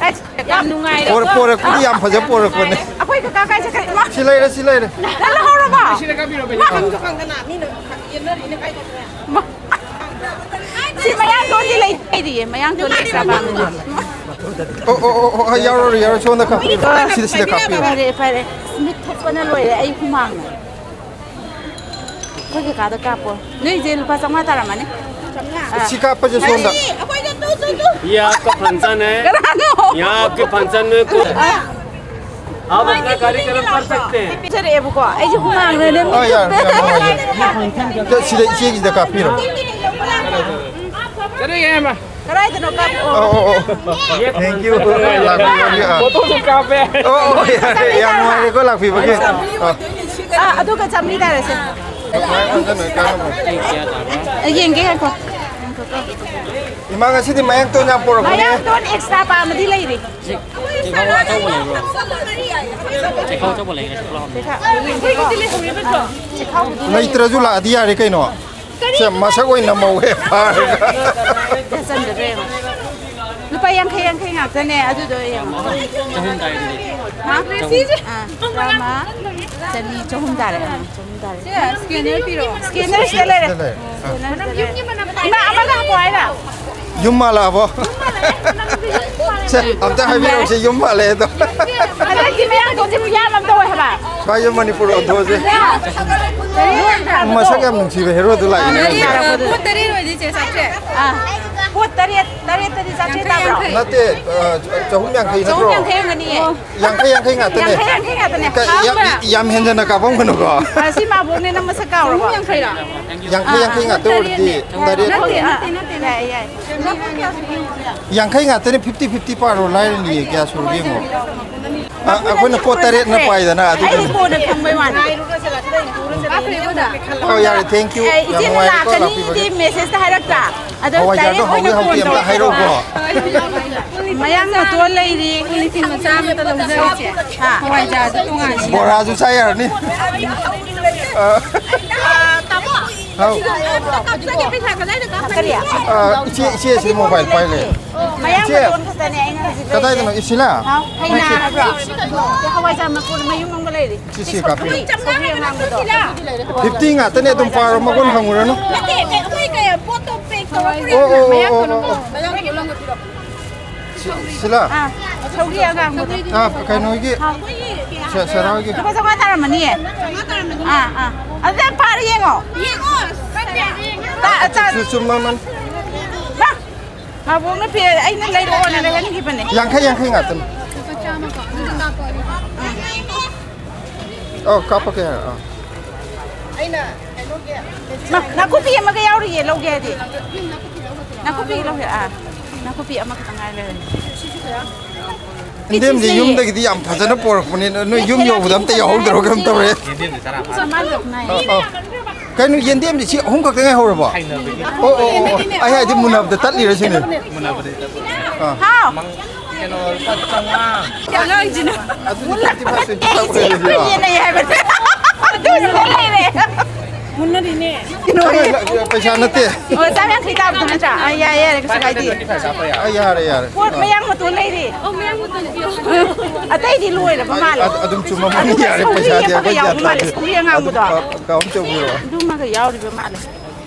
ꯑꯁ, ꯌꯥꯝ ꯅꯨꯡꯉꯥꯏꯔꯦ꯫ ꯄꯣꯔꯛ-, ꯄꯣꯔꯛꯄꯗꯤ ꯌꯥꯝ ꯐꯖ ꯄꯣꯔꯛꯄꯅꯦ꯫ ꯑꯩꯈꯣꯏ ꯀꯀꯥ ꯀꯥꯏ ꯆꯠꯈ꯭ꯔꯦ? ꯏꯃꯥ! ꯁꯤ ꯂꯩꯔꯦ, ꯁꯤ ꯂꯩꯔꯦ꯫ ꯅꯪ ꯂꯧꯍꯧꯔꯕꯣ? ꯏꯃꯥ! ꯁꯤ ꯃꯌꯥꯡ ꯇꯣꯟꯗꯤ ꯂꯩ-, ꯂꯩꯔꯤꯌꯦ, ꯃꯌꯥꯡ ꯇꯣꯟ extra ꯄꯥꯝꯃꯦ꯫ ꯑꯣ, ꯑꯣ, ꯑꯣ, ꯑꯣ, ꯌꯥꯎꯔꯣꯏ, ꯌꯥꯎꯔꯣꯏ, ꯁꯣꯝꯗ ꯀꯥꯞꯄꯤꯔꯣ꯫ ꯁꯤꯗ, ꯁꯤꯗ ꯀꯥꯞꯄꯤꯔꯣ꯫ ꯐꯔꯦ, ꯐꯔꯦ꯫ ꯃꯤꯠ ꯊꯨꯞꯄꯅ ꯂꯣꯏꯔꯦ, ꯑꯩ ꯍꯨꯃꯥꯡꯅ꯫ ꯑꯩꯈꯣꯏ ꯀꯀꯥꯗ ꯀꯥꯞꯄꯣ꯫ ꯅꯣꯏꯁꯦ ꯂꯨꯄꯥ ꯆꯥꯝꯃꯉꯥ ꯇꯥꯔꯝꯃꯅꯤ꯫ ꯑꯥ꯫ ꯁꯤ ꯀꯥꯞꯄꯁꯦ ꯁꯣꯝꯗ꯫ ये आपका फंक्शन है। ꯀꯅꯥꯅꯣ? यहाँ आपके फंक्शन में कोई ꯑꯥ꯫ आप अपना कार्यक्रम कर सकते हैं. ꯄꯤꯖꯔꯛꯑꯦꯕꯀꯣ, ꯑꯩꯁꯦ ꯍꯨꯃꯥꯡꯅꯅꯦ ꯑꯥ, ꯌꯥꯔꯦ, ꯃꯤꯠꯇꯨꯝ ꯌꯥꯔꯦ, ꯌꯥꯔꯦ. ꯁꯤꯗ, ꯏꯆꯦꯒꯤꯁꯤꯗ ꯀꯥꯞꯄꯤꯔꯣ. ꯀꯔꯤ ꯍꯥꯏꯕ? ꯀꯗꯥꯏꯗꯅꯣ ꯀꯥꯞꯄꯛꯑꯣ. ꯑꯣ, ꯑꯣ, ꯑꯣ. Thank you. ꯂꯥꯛꯄꯤꯕꯒꯤ, ꯑꯥ. ꯐꯣꯇꯣꯁꯨ ꯀꯥꯞꯄꯦ. ꯑꯣ, ꯑꯣ, ꯌꯥꯔꯦ, ꯌꯥꯝ ꯅꯨꯡꯉꯥꯏꯔꯦꯀꯣ ꯂꯥꯛꯄꯤꯕꯒꯤ. ꯑꯥ. ꯑꯥ, ꯑꯗꯨꯒ ꯆꯥꯃꯤꯟꯅꯔꯁꯦ. ꯑ, ꯌꯦꯡꯒꯦ, ꯉꯥꯏꯈꯣ. ꯏꯃꯥ, ꯉꯁꯤꯗꯤ ꯃꯌꯥꯡ ꯇꯣꯟ ꯌꯥꯝ ꯄꯨꯔꯛꯄꯅꯦ꯫ ꯃꯌꯥꯡ ꯇꯣꯟ extra ꯄꯥꯝꯃꯗꯤ ꯂꯩꯔꯤ꯫ ꯆꯦꯈꯥꯎ ꯑꯆꯧꯕ ꯂꯩꯕ꯭ꯔꯣ? ꯆꯦꯈꯥꯎ ꯑꯆꯧꯕ ꯂꯩꯔꯒꯁꯨ ꯄꯨꯂꯞ ꯍꯥꯞꯄꯣ꯫ ꯆꯦꯈꯥꯎ, ꯌꯦꯡꯒꯦꯀꯣ꯫ ꯆꯦꯈꯥꯎꯕꯨꯗꯤ ꯂꯩꯔꯤ꯫ ꯂꯩꯇ꯭ꯔꯁꯨ ꯂꯥꯛꯑꯗꯤ ꯌꯥꯔꯦ ꯀꯩꯅꯣ꯫ ꯁꯦ, ꯃꯁꯛ ꯑꯣꯏꯅ ꯃꯧ ꯍꯦꯛ ꯐꯥꯔꯒ꯫ ꯆꯟꯗ꯭ꯔꯦ ꯌꯦꯡꯉꯣ꯫ ꯂꯨꯄꯥ ꯌꯥꯡꯈꯩ, ꯌꯥꯡꯈꯩ ꯉꯥꯛꯇꯅꯦ, ꯑꯗꯨꯗꯣ ꯌꯦꯡꯉꯣ꯫ ꯆꯍꯨꯝ ꯇꯥꯔꯦ ꯑꯗꯨꯗꯤ꯫ ꯍꯥ? ꯆꯍꯨꯝ꯫ ꯑꯥ, ꯆꯥꯝꯃ, ꯆꯅꯤ, ꯆꯍꯨꯝ ꯇꯥꯔꯦ꯫ ꯑꯥ, ꯆꯍꯨꯝ ꯇꯥꯔꯦ꯫ ꯁꯦ, scanner ꯄꯤꯔꯛꯑꯣ꯫ Scanner ꯁꯤꯗ ꯂꯩꯔꯦ꯫ ꯁꯤꯗ ꯂꯩꯔꯦ꯫ ꯑꯥ꯫ Scanner ꯁꯤꯗ ꯂꯩꯔꯦ꯫ ꯏꯃꯥ, ꯑꯃꯒ ꯍꯥꯞꯄꯣ ꯍꯥꯏꯔꯣ? ꯌꯨꯝ ꯃꯥꯜꯂꯛꯑꯕꯣ? ꯁꯦ, ꯑꯝꯇ ꯍꯥꯏꯕꯤꯔꯛꯎꯁꯦ, ꯌꯨꯝ ꯃꯥꯜꯂꯦ ꯑꯗꯣ꯫ ꯍꯟꯗꯛꯀꯤ ꯃꯌꯥꯡ ꯇꯣꯟꯁꯦ ꯈꯨꯌꯥꯝ ꯑꯃ ꯇꯧꯋꯦ ꯍꯥꯏꯕ꯫ ꯁ꯭ꯋꯥꯏ ꯌꯨꯝ ꯃꯅꯤꯄꯨꯔ ꯑꯣꯟꯊꯣꯛꯑꯁꯦ꯫ ꯃꯁꯛ ꯌꯥꯝ ꯅꯨꯡꯁꯤꯕ ꯍꯦꯔꯣꯗꯨ ꯂꯥꯛꯏꯅꯦ꯫ ꯄꯣꯠ ꯇꯔꯦꯠ ꯑꯣꯏꯗꯤ ꯆꯦ ꯆꯥꯇ꯭ꯔꯦ꯫ ꯑꯥ, ꯄꯣꯠ ꯇꯔꯦꯠ, ꯇꯔꯦꯠꯇꯗꯤ ꯆꯥꯇ꯭ꯔꯦꯠ ꯇꯥꯕ꯭ꯔꯣ? ꯅꯠꯇꯦ, ꯑ, ꯆꯍꯨꯝ ꯌꯥꯡꯈꯩ ꯅꯠꯇ꯭ꯔꯣ? ꯆꯍꯨꯝ ꯌꯥꯡꯈꯩ ꯑꯣꯏꯔꯝꯒꯅꯤꯌꯦ꯫ ꯌꯥꯡꯈꯩ, ꯌꯥꯡꯈꯩ ꯉꯥꯛꯇꯅꯦ꯫ ꯌꯥꯡꯈꯩ, ꯌꯥꯡꯈꯩ ꯉꯥꯛꯇꯅꯦ꯫ ꯀ-, ꯌꯥꯝ, ꯈꯥꯡꯕ꯭ꯔꯥ? ꯌꯥꯝ ꯍꯦꯟꯖꯟꯅ ꯀꯥꯞꯄꯝꯒꯅꯨꯀꯣ꯫ ꯑ, ꯁꯤ ꯃꯥꯕꯣꯛꯅꯦ, ꯅꯪ ꯃꯁꯛ ꯀꯥꯎꯔꯕꯣ? ꯆꯍꯨꯝ ꯌꯥꯡꯈꯩꯔꯥ? ꯌꯥꯡꯈꯩ, ꯌꯥꯡꯈꯩ ꯉꯥꯛꯇ ꯑꯣꯏꯔꯗꯤ ꯇꯔꯦꯠ꯫ ꯅꯠꯇꯦ, ꯑ, ꯅꯠꯇꯦ, ꯅꯠꯇꯦ, ꯅꯠꯇꯦ꯫ ꯌꯥꯡꯈꯩ ꯉꯥꯛꯇꯅꯦ, fifty fifty ꯄꯥꯔꯣ, ꯂꯥꯏꯔꯅꯤꯌꯦ, ꯀꯌꯥ ꯁꯨꯔꯒꯦ ꯌꯦꯡꯉꯣ꯫ ꯑ, ꯑꯩꯈꯣꯏꯅ ꯄꯣꯠ ꯇꯔꯦꯠꯅ ꯄꯥꯏꯗꯅ, ꯑꯗꯨꯒꯤꯅꯤ꯫ ꯑꯩꯗꯤ ꯀꯣꯟꯅ ꯈꯪꯕꯩ ꯋꯥꯅꯤ꯫ ꯑꯣ, ꯌꯥꯔꯦ, thank you꯫ ꯑꯦ, ꯌꯥꯝ ꯏꯆꯦꯅ ꯅꯨꯡꯉꯥꯏꯔꯦꯀꯣ, ꯂꯥꯛꯀꯅꯤꯗꯤ ꯂꯥꯛꯄꯤꯕꯒꯤ꯫ Message ꯇ ꯍꯥꯏꯔꯛꯇ꯭ꯔꯥ? ꯑꯗꯣ ꯍꯋꯥꯏꯖꯥꯔꯗꯣ direct ꯑꯣꯏꯅ ꯍꯥꯎꯏ ꯍꯥꯎꯇꯦ phone ꯑꯝꯇ ꯇꯧꯔꯛꯑꯣ꯫ ꯍꯥꯏꯔꯛꯎꯀꯣ꯫ ꯃꯌꯥꯡ ꯃꯇꯣꯟ ꯂꯩꯔꯤ, ꯀꯣꯂꯤꯐꯤꯟ ꯃꯆꯥ ꯑꯃꯇ ꯂꯧꯖꯔꯛꯀꯦ꯫ ꯍꯥ? ꯍꯋꯥꯏꯖꯥꯔꯗꯣ ꯇꯣꯉꯥꯟꯅ꯫ ꯕꯣꯔꯥꯁꯨ ꯆꯥ ꯌꯥꯔꯅꯤ꯫ ꯑ꯫ ꯍꯥꯎ꯫ ꯀꯔꯤ? ꯑ, ꯏꯆꯦ, ꯏꯆꯦ ꯁꯤ mobile ꯄꯥꯏ ꯂꯩ꯫ ꯃꯌꯥꯡ ꯏꯆꯦ꯫ ꯃꯇꯣꯟ ꯈꯛꯇꯅꯦ ꯑꯩꯅ ꯍꯧꯖꯤꯛ ꯂꯩꯔꯤꯁꯦ꯫ ꯀꯗꯥꯏꯗꯅꯣ? ꯏꯁꯤꯂꯥ? ꯍꯥꯎ, ꯐꯩꯅꯥ ꯍꯥꯏꯕ꯭ꯔꯣ? ꯍꯋꯥꯏꯖꯥꯔ ꯃꯀꯨ ꯃꯌꯨꯝ ꯑꯃꯒ ꯂꯩꯔꯤ꯫ ꯁꯤ, ꯁꯤ ꯀꯥꯞꯄꯤꯌꯨ꯫ ꯁꯧꯒ꯭ꯔꯤ ꯑꯉꯥꯡꯕꯗꯣ꯫ Fifty ꯉꯥꯛꯇꯅꯦ, ꯑꯗꯨꯝ ꯄꯥꯔꯣ, ꯃꯒꯨꯟ ꯍꯪꯉꯨꯔꯅꯨ꯫ ꯅꯠꯇꯦ, ꯑꯩꯈꯣꯏ ꯀꯩ ꯄꯣꯠꯇꯣ pack ꯇꯧꯔꯛꯄ ꯑꯣ, ꯑꯣ, ꯑꯣ, ꯑꯣ, ꯑꯣ, ꯑꯣ꯫ ꯁꯤ-, ꯁꯤꯂꯥ? ꯑꯥ, ꯁꯧꯒ꯭ꯔꯤ ꯑꯉꯥꯡꯕꯗꯣ꯫ ꯑꯥ, ꯀꯩꯅꯣꯒꯤ, ꯍꯥꯎ꯫ ꯁꯦ-, ꯁꯦꯔꯥꯒꯤ꯫ ꯂꯨꯄꯥ ꯆꯥꯝꯃꯉꯥ ꯇꯥꯔꯝꯃꯅꯤꯌꯦ꯫ ꯑꯥ, ꯑꯥ꯫ ꯑꯗꯨꯗ ꯄꯥꯔ ꯌꯦꯡꯉꯣ꯫ ꯇꯥ-, ꯇꯥ-, ꯆꯨ-, ꯆꯨꯝꯃꯝꯃꯅꯤ꯫ ꯃꯥ, ꯃꯥꯕꯣꯛꯅ ꯄꯤ-, ꯑꯩꯅ ꯂꯩꯔꯛꯑꯣꯅ ꯂꯩꯍꯟꯈꯤꯕꯅꯦ꯫ ꯌꯥꯡꯈꯩ, ꯌꯥꯡꯈꯩ ꯉꯥꯛꯇꯅꯤ꯫ ꯂꯨꯄꯥ ꯆꯥꯝꯃꯀꯣ꯫ ꯑꯗꯨꯗ ꯀꯥꯞꯄꯣ꯫ ꯑꯧ, ꯀꯥꯞꯄꯛꯀꯦ ꯍꯥꯏꯔꯣ? ꯑꯥ꯫ ꯑꯩꯅ ꯀꯩꯅꯣꯒꯤ ꯃꯥ, ꯅꯥꯀꯨꯞꯄꯤ ꯑꯃꯒ ꯌꯥꯎꯔꯤꯌꯦ, ꯂꯧꯒꯦ ꯍꯥꯏꯗꯤ꯫ ꯅꯥꯀꯨꯞꯄꯤ ꯂꯧꯒꯦ꯫ ꯑꯥ, ꯅꯥꯀꯨꯞꯄꯤ ꯑꯃꯈꯛꯇꯪ ꯉꯥꯏ ꯂꯩꯔꯝꯃꯦ꯫ ꯌꯦꯟꯗꯦꯝꯗꯤ ꯌꯨꯝꯗꯒꯤꯗꯤ ꯌꯥꯝ ꯐꯖꯅ ꯄꯣꯔꯛꯄꯅꯤ, ꯅꯣꯏ ꯌꯨꯝ ꯌꯧꯕꯗ ꯑꯝꯇ ꯌꯧꯍꯧꯗ꯭ꯔꯕ ꯀꯩꯅꯣꯝ ꯇꯧꯔꯦ꯫ ꯌꯦꯟꯗꯦꯝꯗꯤ ꯆꯔꯥ ꯐꯥ-, ꯑꯥ, ꯑꯥ꯫ ꯀꯩꯅꯣ, ꯌꯦꯟꯗꯦꯝꯗꯤ ꯁꯤ ꯑꯍꯨꯝ ꯈꯛꯇ ꯉꯥꯏꯍꯧꯔꯕꯣ? ꯍꯩꯅꯕꯒꯤ꯫ ꯑꯣ, ꯑꯣ, ꯑꯣ, ꯑꯣ꯫ ꯑꯩ ꯍꯥꯏꯗꯤ ꯃꯨꯟꯅꯕꯗ ꯇꯠꯂꯤꯔ ꯁꯤꯅꯤ꯫ ꯃꯨꯟꯅꯕꯗꯤ ꯇꯠꯂꯤ꯫ ꯑꯥ꯫ ꯍꯥꯎ꯫ ꯃꯪ-, ꯀꯩꯅꯣ, ꯂꯨꯄꯥ ꯆꯥꯝꯃꯉꯥ꯫ ꯑꯉꯥꯡꯁꯤꯅ ꯑꯗꯨꯗꯤ twenty five, twenty five ꯑꯣꯏꯔꯗꯤ꯫ ꯌꯦꯟꯅꯩ ꯍꯥꯏꯕꯅꯦ꯫ ꯑꯗꯨꯁꯨ ꯂꯩꯔꯦ꯫ ꯃꯨꯟꯅꯔꯤꯅꯦ꯫ ꯀꯩꯅꯣ, ꯄꯩꯁꯥ ꯅꯠꯇꯦ꯫ ꯑꯣ, ꯆꯥꯝ ꯌꯥꯡꯈꯩ ꯇꯥꯕꯗꯣ ꯅꯠꯇ꯭ꯔꯥ? ꯑꯥ, ꯌꯥꯏ, ꯌꯥꯏ, ꯀꯩꯁꯨ ꯀꯥꯏꯗꯦ꯫ ꯐꯥꯏꯚ ꯍꯟꯗ꯭ꯔꯦꯠ ꯇ꯭ꯋꯦꯟꯇꯤ ꯐꯥꯏꯚ ꯀꯥꯞꯄ ꯌꯥꯔꯦ꯫ ꯑꯥ, ꯌꯥꯔꯦ, ꯌꯥꯔꯦ꯫ ꯄꯣꯠ ꯑꯥ꯫ ꯃꯌꯥꯡ ꯃꯇꯣꯟ ꯂꯩꯔꯤ꯫ ꯑꯧ, ꯃꯌꯥꯡ ꯃꯇꯣꯟ ꯄꯤꯌꯣ꯫ ꯑꯇꯩꯗꯤ ꯂꯣꯏꯔꯕ ꯃꯥꯜꯂꯦ꯫ ꯑꯗꯨꯝ ꯆꯨꯝꯃꯝꯃꯅꯤ, ꯑꯗꯨꯒ ꯌꯥꯔꯦ, ꯁꯧꯒ꯭ꯔꯤ ꯄꯩꯁꯥꯗꯤ ꯑꯃꯒ ꯑꯩꯈꯣꯏ ꯌꯥꯎꯕ ꯒ꯭ꯌꯥꯟ ꯃꯥꯜꯂꯦ, ꯇꯥꯗꯦ꯫ ꯁꯧꯒ꯭ꯔꯤ ꯑꯉꯥꯡꯕꯗꯣ꯫ ꯑꯗꯨꯝ ꯀꯥ-, ꯀꯥꯎꯟ ꯇꯧꯕꯤꯔꯣ꯫ ꯑꯗꯨꯃꯒ ꯌꯥꯎꯔꯤꯕ ꯃꯥꯜꯂꯦ꯫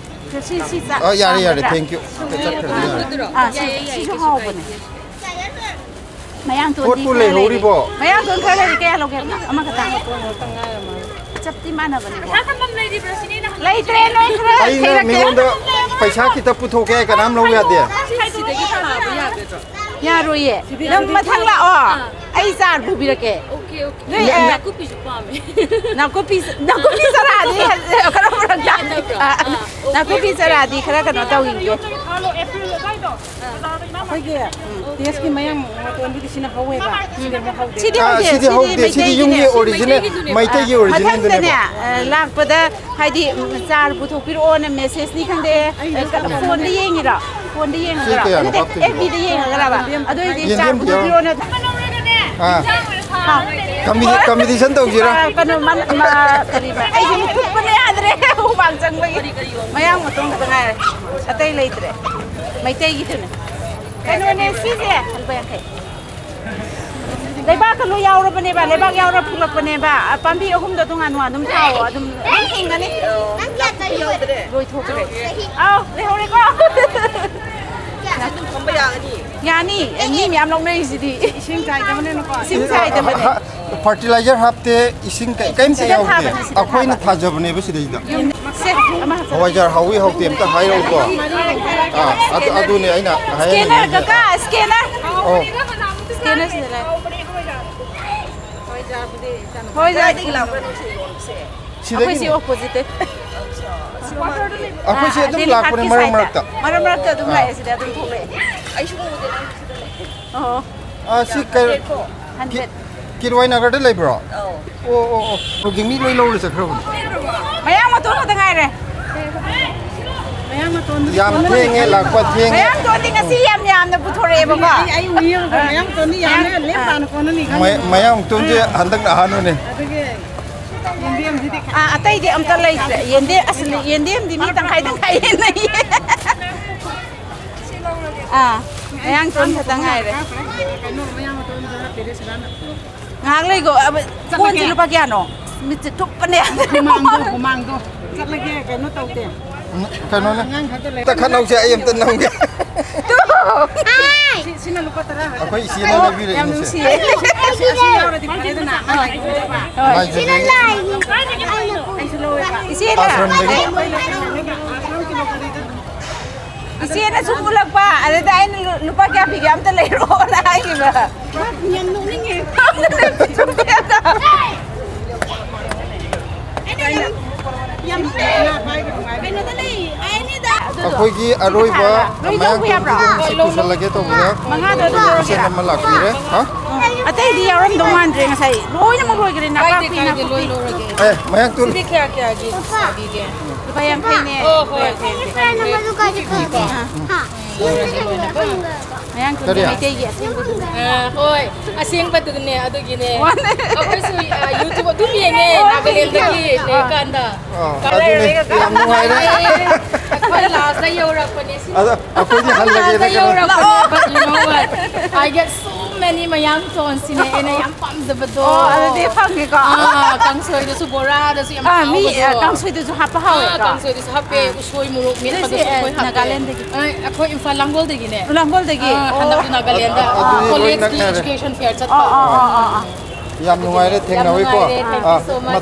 ꯁꯤ, ꯁꯤ ꯆꯥ-, ꯑꯥ, ꯌꯥꯔꯦ, ꯌꯥꯔꯦ, ꯄꯥꯝꯒꯗ꯭ꯔꯥ? Thank you꯫ ꯆꯠꯈ꯭ꯔꯗꯤ ꯌꯥꯔꯦ꯫ ꯑꯥ, ꯁꯤ, ꯁꯤꯁꯨ ꯍꯥꯎꯕꯅꯦ꯫ ꯃꯌꯥꯡ ꯇꯣꯟꯗꯤ ꯄꯣꯠꯄꯨ ꯈꯔ ꯂꯩꯔꯤ꯫ ꯂꯩꯍꯧꯔꯤꯕꯣ? ꯃꯌꯥꯡ ꯇꯣꯟ ꯈꯔ ꯂꯩꯔꯤ, ꯀꯌꯥ ꯂꯧꯒꯦ ꯍꯥꯏꯕꯅꯣ? ꯑꯃꯈꯛꯇꯪ꯫ ꯆꯞꯇꯤ ꯃꯥꯟꯅꯕꯅꯦꯀꯣ꯫ ꯄꯩꯁꯥ ꯊꯝꯐꯝ ꯂꯩꯔꯤꯕ꯭ꯔꯣ ꯁꯤꯅꯤ ꯑꯩꯅ ꯍꯪꯉꯤꯁꯦ? ꯂꯩꯇ꯭ꯔꯦ, ꯂꯣꯏꯈ꯭ꯔꯦ꯫ ꯑꯩꯅ ꯊꯤꯔꯛꯀꯦ꯫ ꯃꯤꯉꯣꯟꯗ ꯄꯩꯁꯥ ꯈꯤꯇ ꯄꯨꯊꯣꯛꯀꯦ ꯍꯥꯏ ꯀꯅꯥꯝ ꯂꯧ ꯌꯥꯗꯦ꯫ ꯁꯤꯗꯒꯤ ꯊꯥꯕ ꯌꯥꯒꯗ꯭ꯔꯣ? ꯌꯥꯔꯣꯏꯌꯦ꯫ ꯁꯤꯗꯤ ꯅꯪ ꯁꯤꯗꯤ ꯃꯊꯪ ꯊꯥꯕ ꯂꯥꯛꯑꯣ꯫ ꯑꯥ꯫ ꯑꯩ ꯆꯥꯔ ꯄꯨꯕꯤꯔꯛꯀꯦ꯫ Okay, okay. ꯅꯣꯏ, ꯑꯩ ꯑ, ꯅꯥꯀꯨꯞꯄꯤꯁꯨ ꯄꯥꯝꯃꯦ꯫ ꯅꯥꯀꯨꯞꯄꯤ, ꯅꯥꯀꯨꯞꯄꯤ ꯆꯥꯔꯥꯗꯤ ꯈꯔ ꯐꯔꯛ ꯇꯥꯅꯤ꯫ ꯌꯥꯗꯕ꯭ꯔꯣ? ꯑ, ꯑꯥ, ꯑꯣꯀꯦ, ꯅꯥꯀꯨꯞꯄꯤ ꯑꯣꯀꯦ꯫ ꯆꯥꯔꯥꯗꯤ ꯈꯔ ꯀꯩꯅꯣ ꯇꯧꯈꯤꯒꯦ꯫ ꯑꯩꯈꯣꯏꯒꯤ, ꯎꯝ, ꯇꯦꯁꯀꯤ ꯃꯌꯥꯡ ꯃꯇꯣꯟꯗꯨꯗꯤ ꯁꯤꯅ ꯍꯧꯋꯦꯕ꯫ ꯁꯤꯗꯤ ꯑꯃꯨꯛ ꯍꯧꯗꯦ꯫ ꯁꯤꯗꯤ ꯑꯥ, ꯍꯧꯗꯦ, ꯁꯤꯗꯤ ꯁꯤꯗꯤ ꯍꯧꯗꯦ꯫ ꯁꯤꯗꯤ ꯃꯩꯇꯩꯒꯤꯅꯦ꯫ ꯌꯨꯝꯒꯤ ꯑꯣꯔꯤꯖꯤꯅꯦꯜ ꯃꯩꯇꯩꯒꯤ ꯑꯥ, ꯑꯣꯔꯤꯖꯤꯅꯦꯜꯗꯨꯅꯦꯕ꯫ ꯃꯊꯪꯗꯅꯦ, ꯑ, ꯂꯥꯛꯄꯗ ꯍꯥꯏꯗꯤ, ꯎꯝ, ꯆꯥꯔ ꯄꯨꯊꯣꯛꯄꯤꯔꯛꯑꯣꯅ ꯃꯦꯁꯦꯖꯅꯤ ꯈꯪꯗꯦ, ꯑ, ꯀꯩꯅꯣ, ꯐꯣꯟꯗ ꯌꯦꯡꯉꯤꯔꯣ? ꯐꯣꯟꯗ ꯁꯤ ꯌꯦꯡꯉꯒꯔꯣ? ꯀꯌꯥꯅꯣ ꯅꯠꯇꯦ, ꯍꯥꯞꯇꯣꯏꯁꯤꯕꯣ? ꯑꯦꯐ ꯕꯤꯗ ꯌꯦꯡꯉꯒꯔꯕ? ꯑꯗꯨꯑꯣꯏꯗꯤ ꯆꯥꯔ ꯌꯦꯟꯗꯦꯝ ꯄꯨꯊꯣꯛꯄꯤꯔꯛꯑꯣꯅ꯫ ꯑꯥ꯫ ꯍꯥ꯫ ꯀꯝꯄꯤ-, ꯀꯝꯄꯤꯇꯤꯁꯟ ꯇꯧꯁꯤꯔꯥ? ꯑ, ꯀꯩꯅꯣ, ꯃꯟ-, ꯃ-, ꯀꯔꯤꯕ? ꯑꯩꯁꯦ ꯃꯤꯠ ꯀꯨꯠꯄꯅ ꯌꯥꯗ꯭ꯔꯦ꯫ ꯍꯨꯃꯥꯡ ꯆꯪꯕꯒꯤ꯫ ꯃꯌꯥꯡ ꯃꯇꯣꯟ ꯈꯛꯇ ꯉꯥꯏꯔꯦ꯫ ꯑꯇꯩ ꯂꯩꯇ꯭ꯔꯦ꯫ ꯃꯩꯇꯩꯒꯤꯗꯨꯅꯦ꯫ ꯀꯩꯅꯣꯅꯦ ꯁꯤꯁꯦ꯫ ꯂꯨꯄꯥ ꯌꯥꯡꯈꯩ꯫ ꯂꯩꯕꯥꯛꯀ ꯂꯣꯏ ꯌꯥꯎꯔꯕꯅꯦꯕ, ꯂꯩꯕꯥꯛ ꯌꯥꯎꯔ ꯐꯨꯂꯛꯄꯅꯦꯕ꯫ ꯑ, ꯄꯥꯝꯕꯤ ꯑꯍꯨꯝꯗꯣ ꯇꯣꯉꯥꯟ ꯇꯣꯉꯥꯟ ꯑꯗꯨꯝ ꯊꯥꯎꯑꯣ, ꯑꯗꯨꯝ, ꯑꯗꯨꯝ ꯍꯤꯡꯒꯅꯤ꯫ ꯅꯪ ꯀꯌꯥ ꯆꯥꯏ ꯌꯧꯗ꯭ꯔꯦ? ꯂꯣꯏꯊꯣꯛꯈ꯭ꯔꯦ꯫ ꯑꯥꯎ, ꯂꯩꯍꯧꯔꯦꯀꯣ꯫ ꯑꯗꯨꯝ ꯊꯝꯕ ꯌꯥꯒꯅꯤ꯫ ꯌꯥꯅꯤ, ꯑꯦ, ꯃꯤ ꯃꯌꯥꯝ ꯂꯧꯅꯔꯤꯁꯤꯗꯤ꯫ ꯏꯁꯤꯡ ꯆꯥꯏꯗꯕꯅꯤꯅꯀꯣ꯫ ꯏꯁꯤꯡ ꯆꯥꯏꯗꯕꯅꯦ꯫ ꯍꯥ, ꯐꯔꯇꯤꯂꯥꯏꯖꯔ ꯍꯥꯞꯇꯦ, ꯏꯁꯤꯡ ꯀꯩ-, ꯀꯩꯝꯇ ꯁꯤꯗ ꯌꯥꯎꯗꯦ꯫ ꯊꯥꯕꯅꯦ, ꯁꯤꯗ ꯑꯩꯈꯣꯏꯅ ꯊꯥꯕꯅꯦ꯫ ꯊꯥꯖꯕꯅꯦꯕ ꯁꯤꯗꯩꯗ꯫ ꯁꯦ, ꯑꯃ ꯍꯥꯞꯆꯜꯂꯣ꯫ ꯍꯋꯥꯏꯖꯥꯔ ꯍꯥꯎꯏ ꯍꯥꯎꯇꯦ ꯑꯝꯇ ꯍꯥꯏꯔꯛꯎꯀꯣ꯫ ꯑꯥ, ꯑꯗꯨ, ꯑꯗꯨꯅꯦ ꯑꯩꯅ ꯍꯥꯏꯍꯟꯅꯤꯡꯉꯤꯁꯦ꯫ ꯁ꯭ꯀꯦꯅꯔ, ꯀꯀꯥ, ꯁ꯭ꯀꯦꯅꯔ꯫ ꯑꯣ꯫ ꯁ꯭ꯀꯦꯅꯔ ꯁꯤꯗ ꯂꯩ꯫ ꯍꯣꯏ, ꯀꯗꯥꯏꯗꯒꯤ ꯂꯥꯛꯄ꯭ꯔꯥ ꯅꯪꯁꯦ ꯌꯣꯟꯕꯁꯦ? ꯑꯩꯈꯣꯏ ꯁꯤ ꯁꯤꯗꯒꯤꯅꯦ꯫ Opposite꯫ ꯑꯩꯈꯣꯏ ꯁꯤ ꯑꯗꯨꯝ ꯑꯥ, ꯂꯥꯛꯄꯅꯦ ꯗꯦꯂꯤ ꯃꯔꯛ ꯍꯥꯠꯀꯤ ꯃꯔꯛꯇ꯫ Side꯫ ꯃꯔꯛ ꯃꯔꯛꯇ ꯑꯗꯨꯝ ꯑꯥ꯫ ꯂꯥꯛꯑꯦ ꯁꯤꯗ ꯑꯗꯨꯝ ꯊꯣꯛꯂꯛꯑꯦ꯫ ꯑꯩꯁꯨ ꯎꯗꯦ ꯅꯪ ꯁꯤꯗ ꯂꯩ꯫ ꯑꯣ꯫ ꯑꯥ, ꯁꯤ ꯀꯩ-, ꯍꯟꯗ꯭ꯔꯦꯠ꯫ ꯀꯤ-, ꯀꯤꯔꯋꯥꯏ ꯅꯒꯔꯗ ꯂꯩꯕ꯭ꯔꯣ? ꯑꯧ꯫ ꯑꯣ, ꯑꯣ, ꯑꯣ꯫ ꯍꯧꯖꯤꯛ ꯃꯤ ꯂꯣꯏ ꯂꯧꯔ ꯆꯠꯈ꯭ꯔꯕꯅꯦ꯫ ꯃꯌꯥꯡ ꯃꯇꯣꯟ ꯈꯛꯇ ꯉꯥꯏꯔꯦ꯫ ꯃꯌꯥꯡ ꯃꯇꯣꯟꯗꯨꯗꯤ ꯌꯥꯝ ꯀꯣꯟꯅꯅꯤ ꯊꯦꯡꯉꯦ, ꯈꯜꯂꯤꯕ꯫ ꯂꯥꯛꯄ ꯊꯦꯡꯉꯦ꯫ ꯃꯌꯥꯡ ꯃꯇꯣꯟꯗꯤ ꯉꯁꯤ ꯌꯥꯝ ꯌꯥꯝꯅ ꯄꯨꯊꯣꯔꯛꯑꯦꯕꯀꯣ꯫ ꯑꯩ, ꯑꯩ ꯎꯏꯌꯦꯕꯀꯣ, ꯃꯌꯥꯡ ꯃꯇꯣꯟꯗꯤ ꯌꯥꯝꯅ ꯑꯥ꯫ ꯂꯦꯝ ꯄꯥꯅ ꯀꯣꯟꯅꯅꯤ ꯈꯜꯂꯤꯕ꯫ ꯃꯌꯥꯡ ꯃꯇꯣꯟꯁꯦ ꯑꯥ꯫ ꯍꯟꯗꯛꯅ ꯑꯍꯥꯟꯕꯅꯦ꯫ ꯑꯗꯨꯒꯤ ꯌꯦꯟꯗꯦꯝꯁꯤꯗꯤ ꯑꯥ, ꯑꯇꯩꯗꯤ ꯑꯝꯇ ꯂꯩꯇ꯭ꯔꯦ꯫ ꯌꯦꯟꯗꯦꯝ, ꯑꯁ, ꯌꯦꯟꯗꯦꯝꯗꯤ ꯃꯤ ꯇꯪꯈꯥꯏ ꯇꯪꯈꯥꯏ ꯌꯦꯟꯅꯩꯌꯦ꯫ ꯑꯥ, ꯃꯌꯥꯡ ꯃꯇꯣꯟ ꯈꯛꯇ ꯉꯥꯏꯔꯦ꯫ ꯀꯩꯅꯣ, ꯃꯌꯥꯡ ꯃꯇꯣꯟꯗꯨꯗ ꯍꯥꯞꯄꯤꯔꯦ ꯁꯤꯗꯅ꯫ ꯉꯥꯏꯍꯥꯛ ꯂꯩꯒꯣ꯫ ꯑꯕ-, ꯆꯠꯂꯒꯦ꯫ ꯀꯣꯟꯁꯦ ꯂꯨꯄꯥ ꯀꯌꯥꯅꯣ? ꯃꯤꯠꯁꯦ ꯊꯨꯞꯄꯅꯦ꯫ ꯍꯨꯃꯥꯡꯗꯣ, ꯍꯨꯃꯥꯡꯗꯣ꯫ ꯆꯠꯂꯒꯦ, ꯀꯩꯅꯣ ꯇꯧꯗꯦ꯫ ꯎꯝ, ꯀꯩꯅꯣꯅꯦ꯫ ꯑꯉꯥꯡ ꯈꯛꯇ ꯂꯩ꯫ ꯇꯛꯈꯠꯍꯧꯁꯦ, ꯑꯩ ꯑꯝꯇ ꯅꯝꯒꯦ꯫ ꯇꯨ! ꯁꯤ-, ꯁꯤꯅ ꯂꯨꯄꯥ ꯇꯔꯥ ꯈꯛꯇ꯫ ꯑꯩꯈꯣꯏ ꯏꯆꯦꯅ ꯑꯣ, ꯂꯩꯕꯤꯔꯛꯏꯅꯦ ꯌꯥꯝ ꯁꯦ꯫ ꯅꯨꯡꯁꯤꯌꯦ꯫ ꯑꯁꯤ, ꯑꯁꯤ ꯌꯥꯎꯔꯗꯤ ꯐꯔꯦꯗꯅ, ꯃꯥ ꯂꯩꯕꯤꯔꯛꯑꯦꯕ꯫ ꯍꯣꯏ꯫ ꯃꯥꯏ ꯁꯤꯅ ꯂꯩ꯫ ꯑꯩꯁꯨ ꯂꯧꯋꯦꯕ꯫ ꯏꯆꯦꯅ꯫ ꯑꯥꯁ꯭ꯔꯝꯗꯒꯤ꯫ ꯏꯆꯦꯅ ꯁꯨꯝ ꯎꯠꯂꯛꯄ, ꯑꯗꯨꯗ ꯑꯩꯅ ꯂꯨ-, "ꯂꯨꯄꯥ ꯀꯌꯥ ꯄꯤꯒꯦ? ꯑꯝꯇ ꯂꯩꯔꯛꯑꯣꯅ" ꯍꯥꯏꯈꯤꯕ꯫ ꯌꯥꯝ ꯅꯣꯛꯅꯤꯡꯉꯦ꯫ ꯑꯩꯅ ꯌꯥꯝ, ꯌꯥꯝ ꯀꯩꯅꯣꯗ ꯂꯩ, ꯑꯩꯅꯤꯗ꯫ ꯑꯩꯈꯣꯏꯒꯤ ꯑꯔꯣꯏꯕ ꯂꯣꯏ ꯂꯧꯕ ꯌꯥꯕ꯭ꯔꯣ? ꯃꯌꯥꯡ ꯇꯣꯟꯕꯤꯗꯨ ꯁꯤ ꯄꯨꯁꯜꯂꯒꯦ ꯇꯧꯕꯗ ꯃꯉꯥꯗꯣ ꯑꯗꯨꯝ ꯏꯆꯦ ꯂꯧꯔꯁꯤꯔꯥ? ꯑꯃ ꯂꯥꯛꯄꯤꯔꯦ꯫ ꯍꯥ? ꯑꯇꯩꯗꯤ ꯌꯥꯎꯔꯝꯗꯧ ꯃꯥꯟꯗ꯭ꯔꯦ, ꯉꯁꯥꯏ ꯂꯣꯏꯅꯃꯛ ꯂꯣꯏꯈ꯭ꯔꯦ, ꯀꯥꯏꯗꯦ, ꯅꯄꯥꯛꯄꯤ, ꯀꯥꯏꯗꯦ, ꯅꯥꯀꯨꯞꯄꯤ꯫ ꯂꯣꯏ ꯂꯧꯔꯒꯦ꯫ ꯑꯦ, ꯃꯌꯥꯡ ꯇꯣꯟ-, ꯁꯤꯗꯤ ꯀꯌꯥ ꯀꯌꯥꯒꯤ ꯁꯥꯕꯤꯒꯦ? ꯂꯨꯄꯥ ꯌꯥꯡꯈꯩꯅꯦ꯫ ꯑꯣ, ꯍꯣꯏ꯫ ꯂꯨꯄꯥ ꯌꯥꯡꯈꯩ꯫ ꯍꯥ꯫ ꯂꯧꯔꯒꯦ, ꯂꯣꯏꯅ꯫ ꯃꯌꯥꯡ ꯀꯔꯤ? ꯇꯣꯟꯕꯤ ꯃꯩꯇꯩꯒꯤ ꯑꯁꯦꯡꯕꯗꯨꯅꯦ꯫ ꯑ, ꯍꯣꯏ, ꯑꯁꯦꯡꯕꯗꯨꯅꯦ, ꯑꯗꯨꯒꯤꯅꯦ꯫ ꯃꯥꯅꯦ꯫ ꯑꯩꯈꯣꯏꯁꯨ, ꯑ, YouTube ꯑꯗꯨꯝ ꯌꯦꯡꯉꯦ, ꯑꯣ, ꯅꯥꯒꯥꯂꯦꯟꯗꯒꯤ ꯑꯥ꯫ ꯂꯩꯔꯀꯥꯟꯗ꯫ ꯑꯥ, ꯑꯗꯨꯅꯦ, ꯌꯥꯝ ꯅꯨꯡꯉꯥꯏꯔꯦ꯫ ꯑꯩꯈꯣꯏ ꯂꯥꯁꯇ ꯌꯧꯔꯛꯄꯅꯦ, ꯁꯤ ꯑꯗꯣ ꯑꯩꯈꯣꯏꯗꯤ ꯍꯜꯂꯒꯦꯗ ꯂꯥꯁꯇ ꯀꯩꯅꯣ꯫ ꯌꯧꯔꯛꯄꯅꯦ, but you know what? I get so many ꯃꯌꯥꯡ ꯇꯣꯟꯁꯤꯅꯦ ꯑꯩꯅ ꯌꯥꯝ ꯄꯥꯝꯖꯕꯗꯣ꯫ ꯑꯣ, ꯑꯗꯨꯗꯤ ꯐꯪꯉꯦꯀꯣ꯫ ꯑꯥ, ꯀꯥꯡꯁꯣꯏꯗꯁꯨ, ꯕꯣꯔꯥꯗꯁꯨ ꯌꯥꯝ ꯑꯥ, ꯃꯤ, ꯍꯥꯎꯕꯗꯣ꯫ ꯑꯥ, ꯀꯥꯡꯁꯣꯏꯗꯁꯨ ꯍꯥꯞꯄ ꯑꯥ, ꯍꯥꯎꯋꯦꯀꯣ꯫ ꯀꯥꯡꯁꯣꯏꯗꯁꯨ ꯍꯥꯞꯄꯦ, ꯑꯥ꯫ ꯎꯁꯣꯏ ꯃꯣꯔꯣꯛ ꯅꯣꯏꯁꯦ, ꯃꯦꯠꯄꯗꯁꯨ ꯑꯥ, ꯑꯩꯈꯣꯏ ꯍꯥꯞꯄꯦ꯫ ꯅꯥꯒꯥꯂꯦꯟꯗꯒꯤ? ꯑꯥ, ꯑꯩꯈꯣꯏ ꯏꯝꯐꯥꯜ ꯂꯥꯡꯒꯣꯜꯗꯒꯤꯅꯦ꯫ ꯂꯥꯡꯒꯣꯜꯗꯒꯤ? ꯑꯥ, ꯑꯣ꯫ ꯍꯟꯗꯛ ꯅꯥꯒꯥꯂꯦꯟꯗ ꯑꯗꯨꯗꯤ ꯂꯣꯏ ꯀꯣꯂꯦꯖꯀꯤ ꯅꯛꯅꯔꯦ꯫ Education fair ꯆꯠꯄ꯫ ꯑꯣ, ꯑꯣ, ꯑꯣ, ꯑꯣ, ꯑꯣ꯫ ꯌꯥꯝ ꯅꯨꯡꯉꯥꯏꯔꯦ, ꯌꯥꯝ ꯊꯦꯡꯅꯕꯩꯀꯣ꯫ ꯅꯨꯡꯉꯥꯏꯔꯦ, thank you ah, so much꯫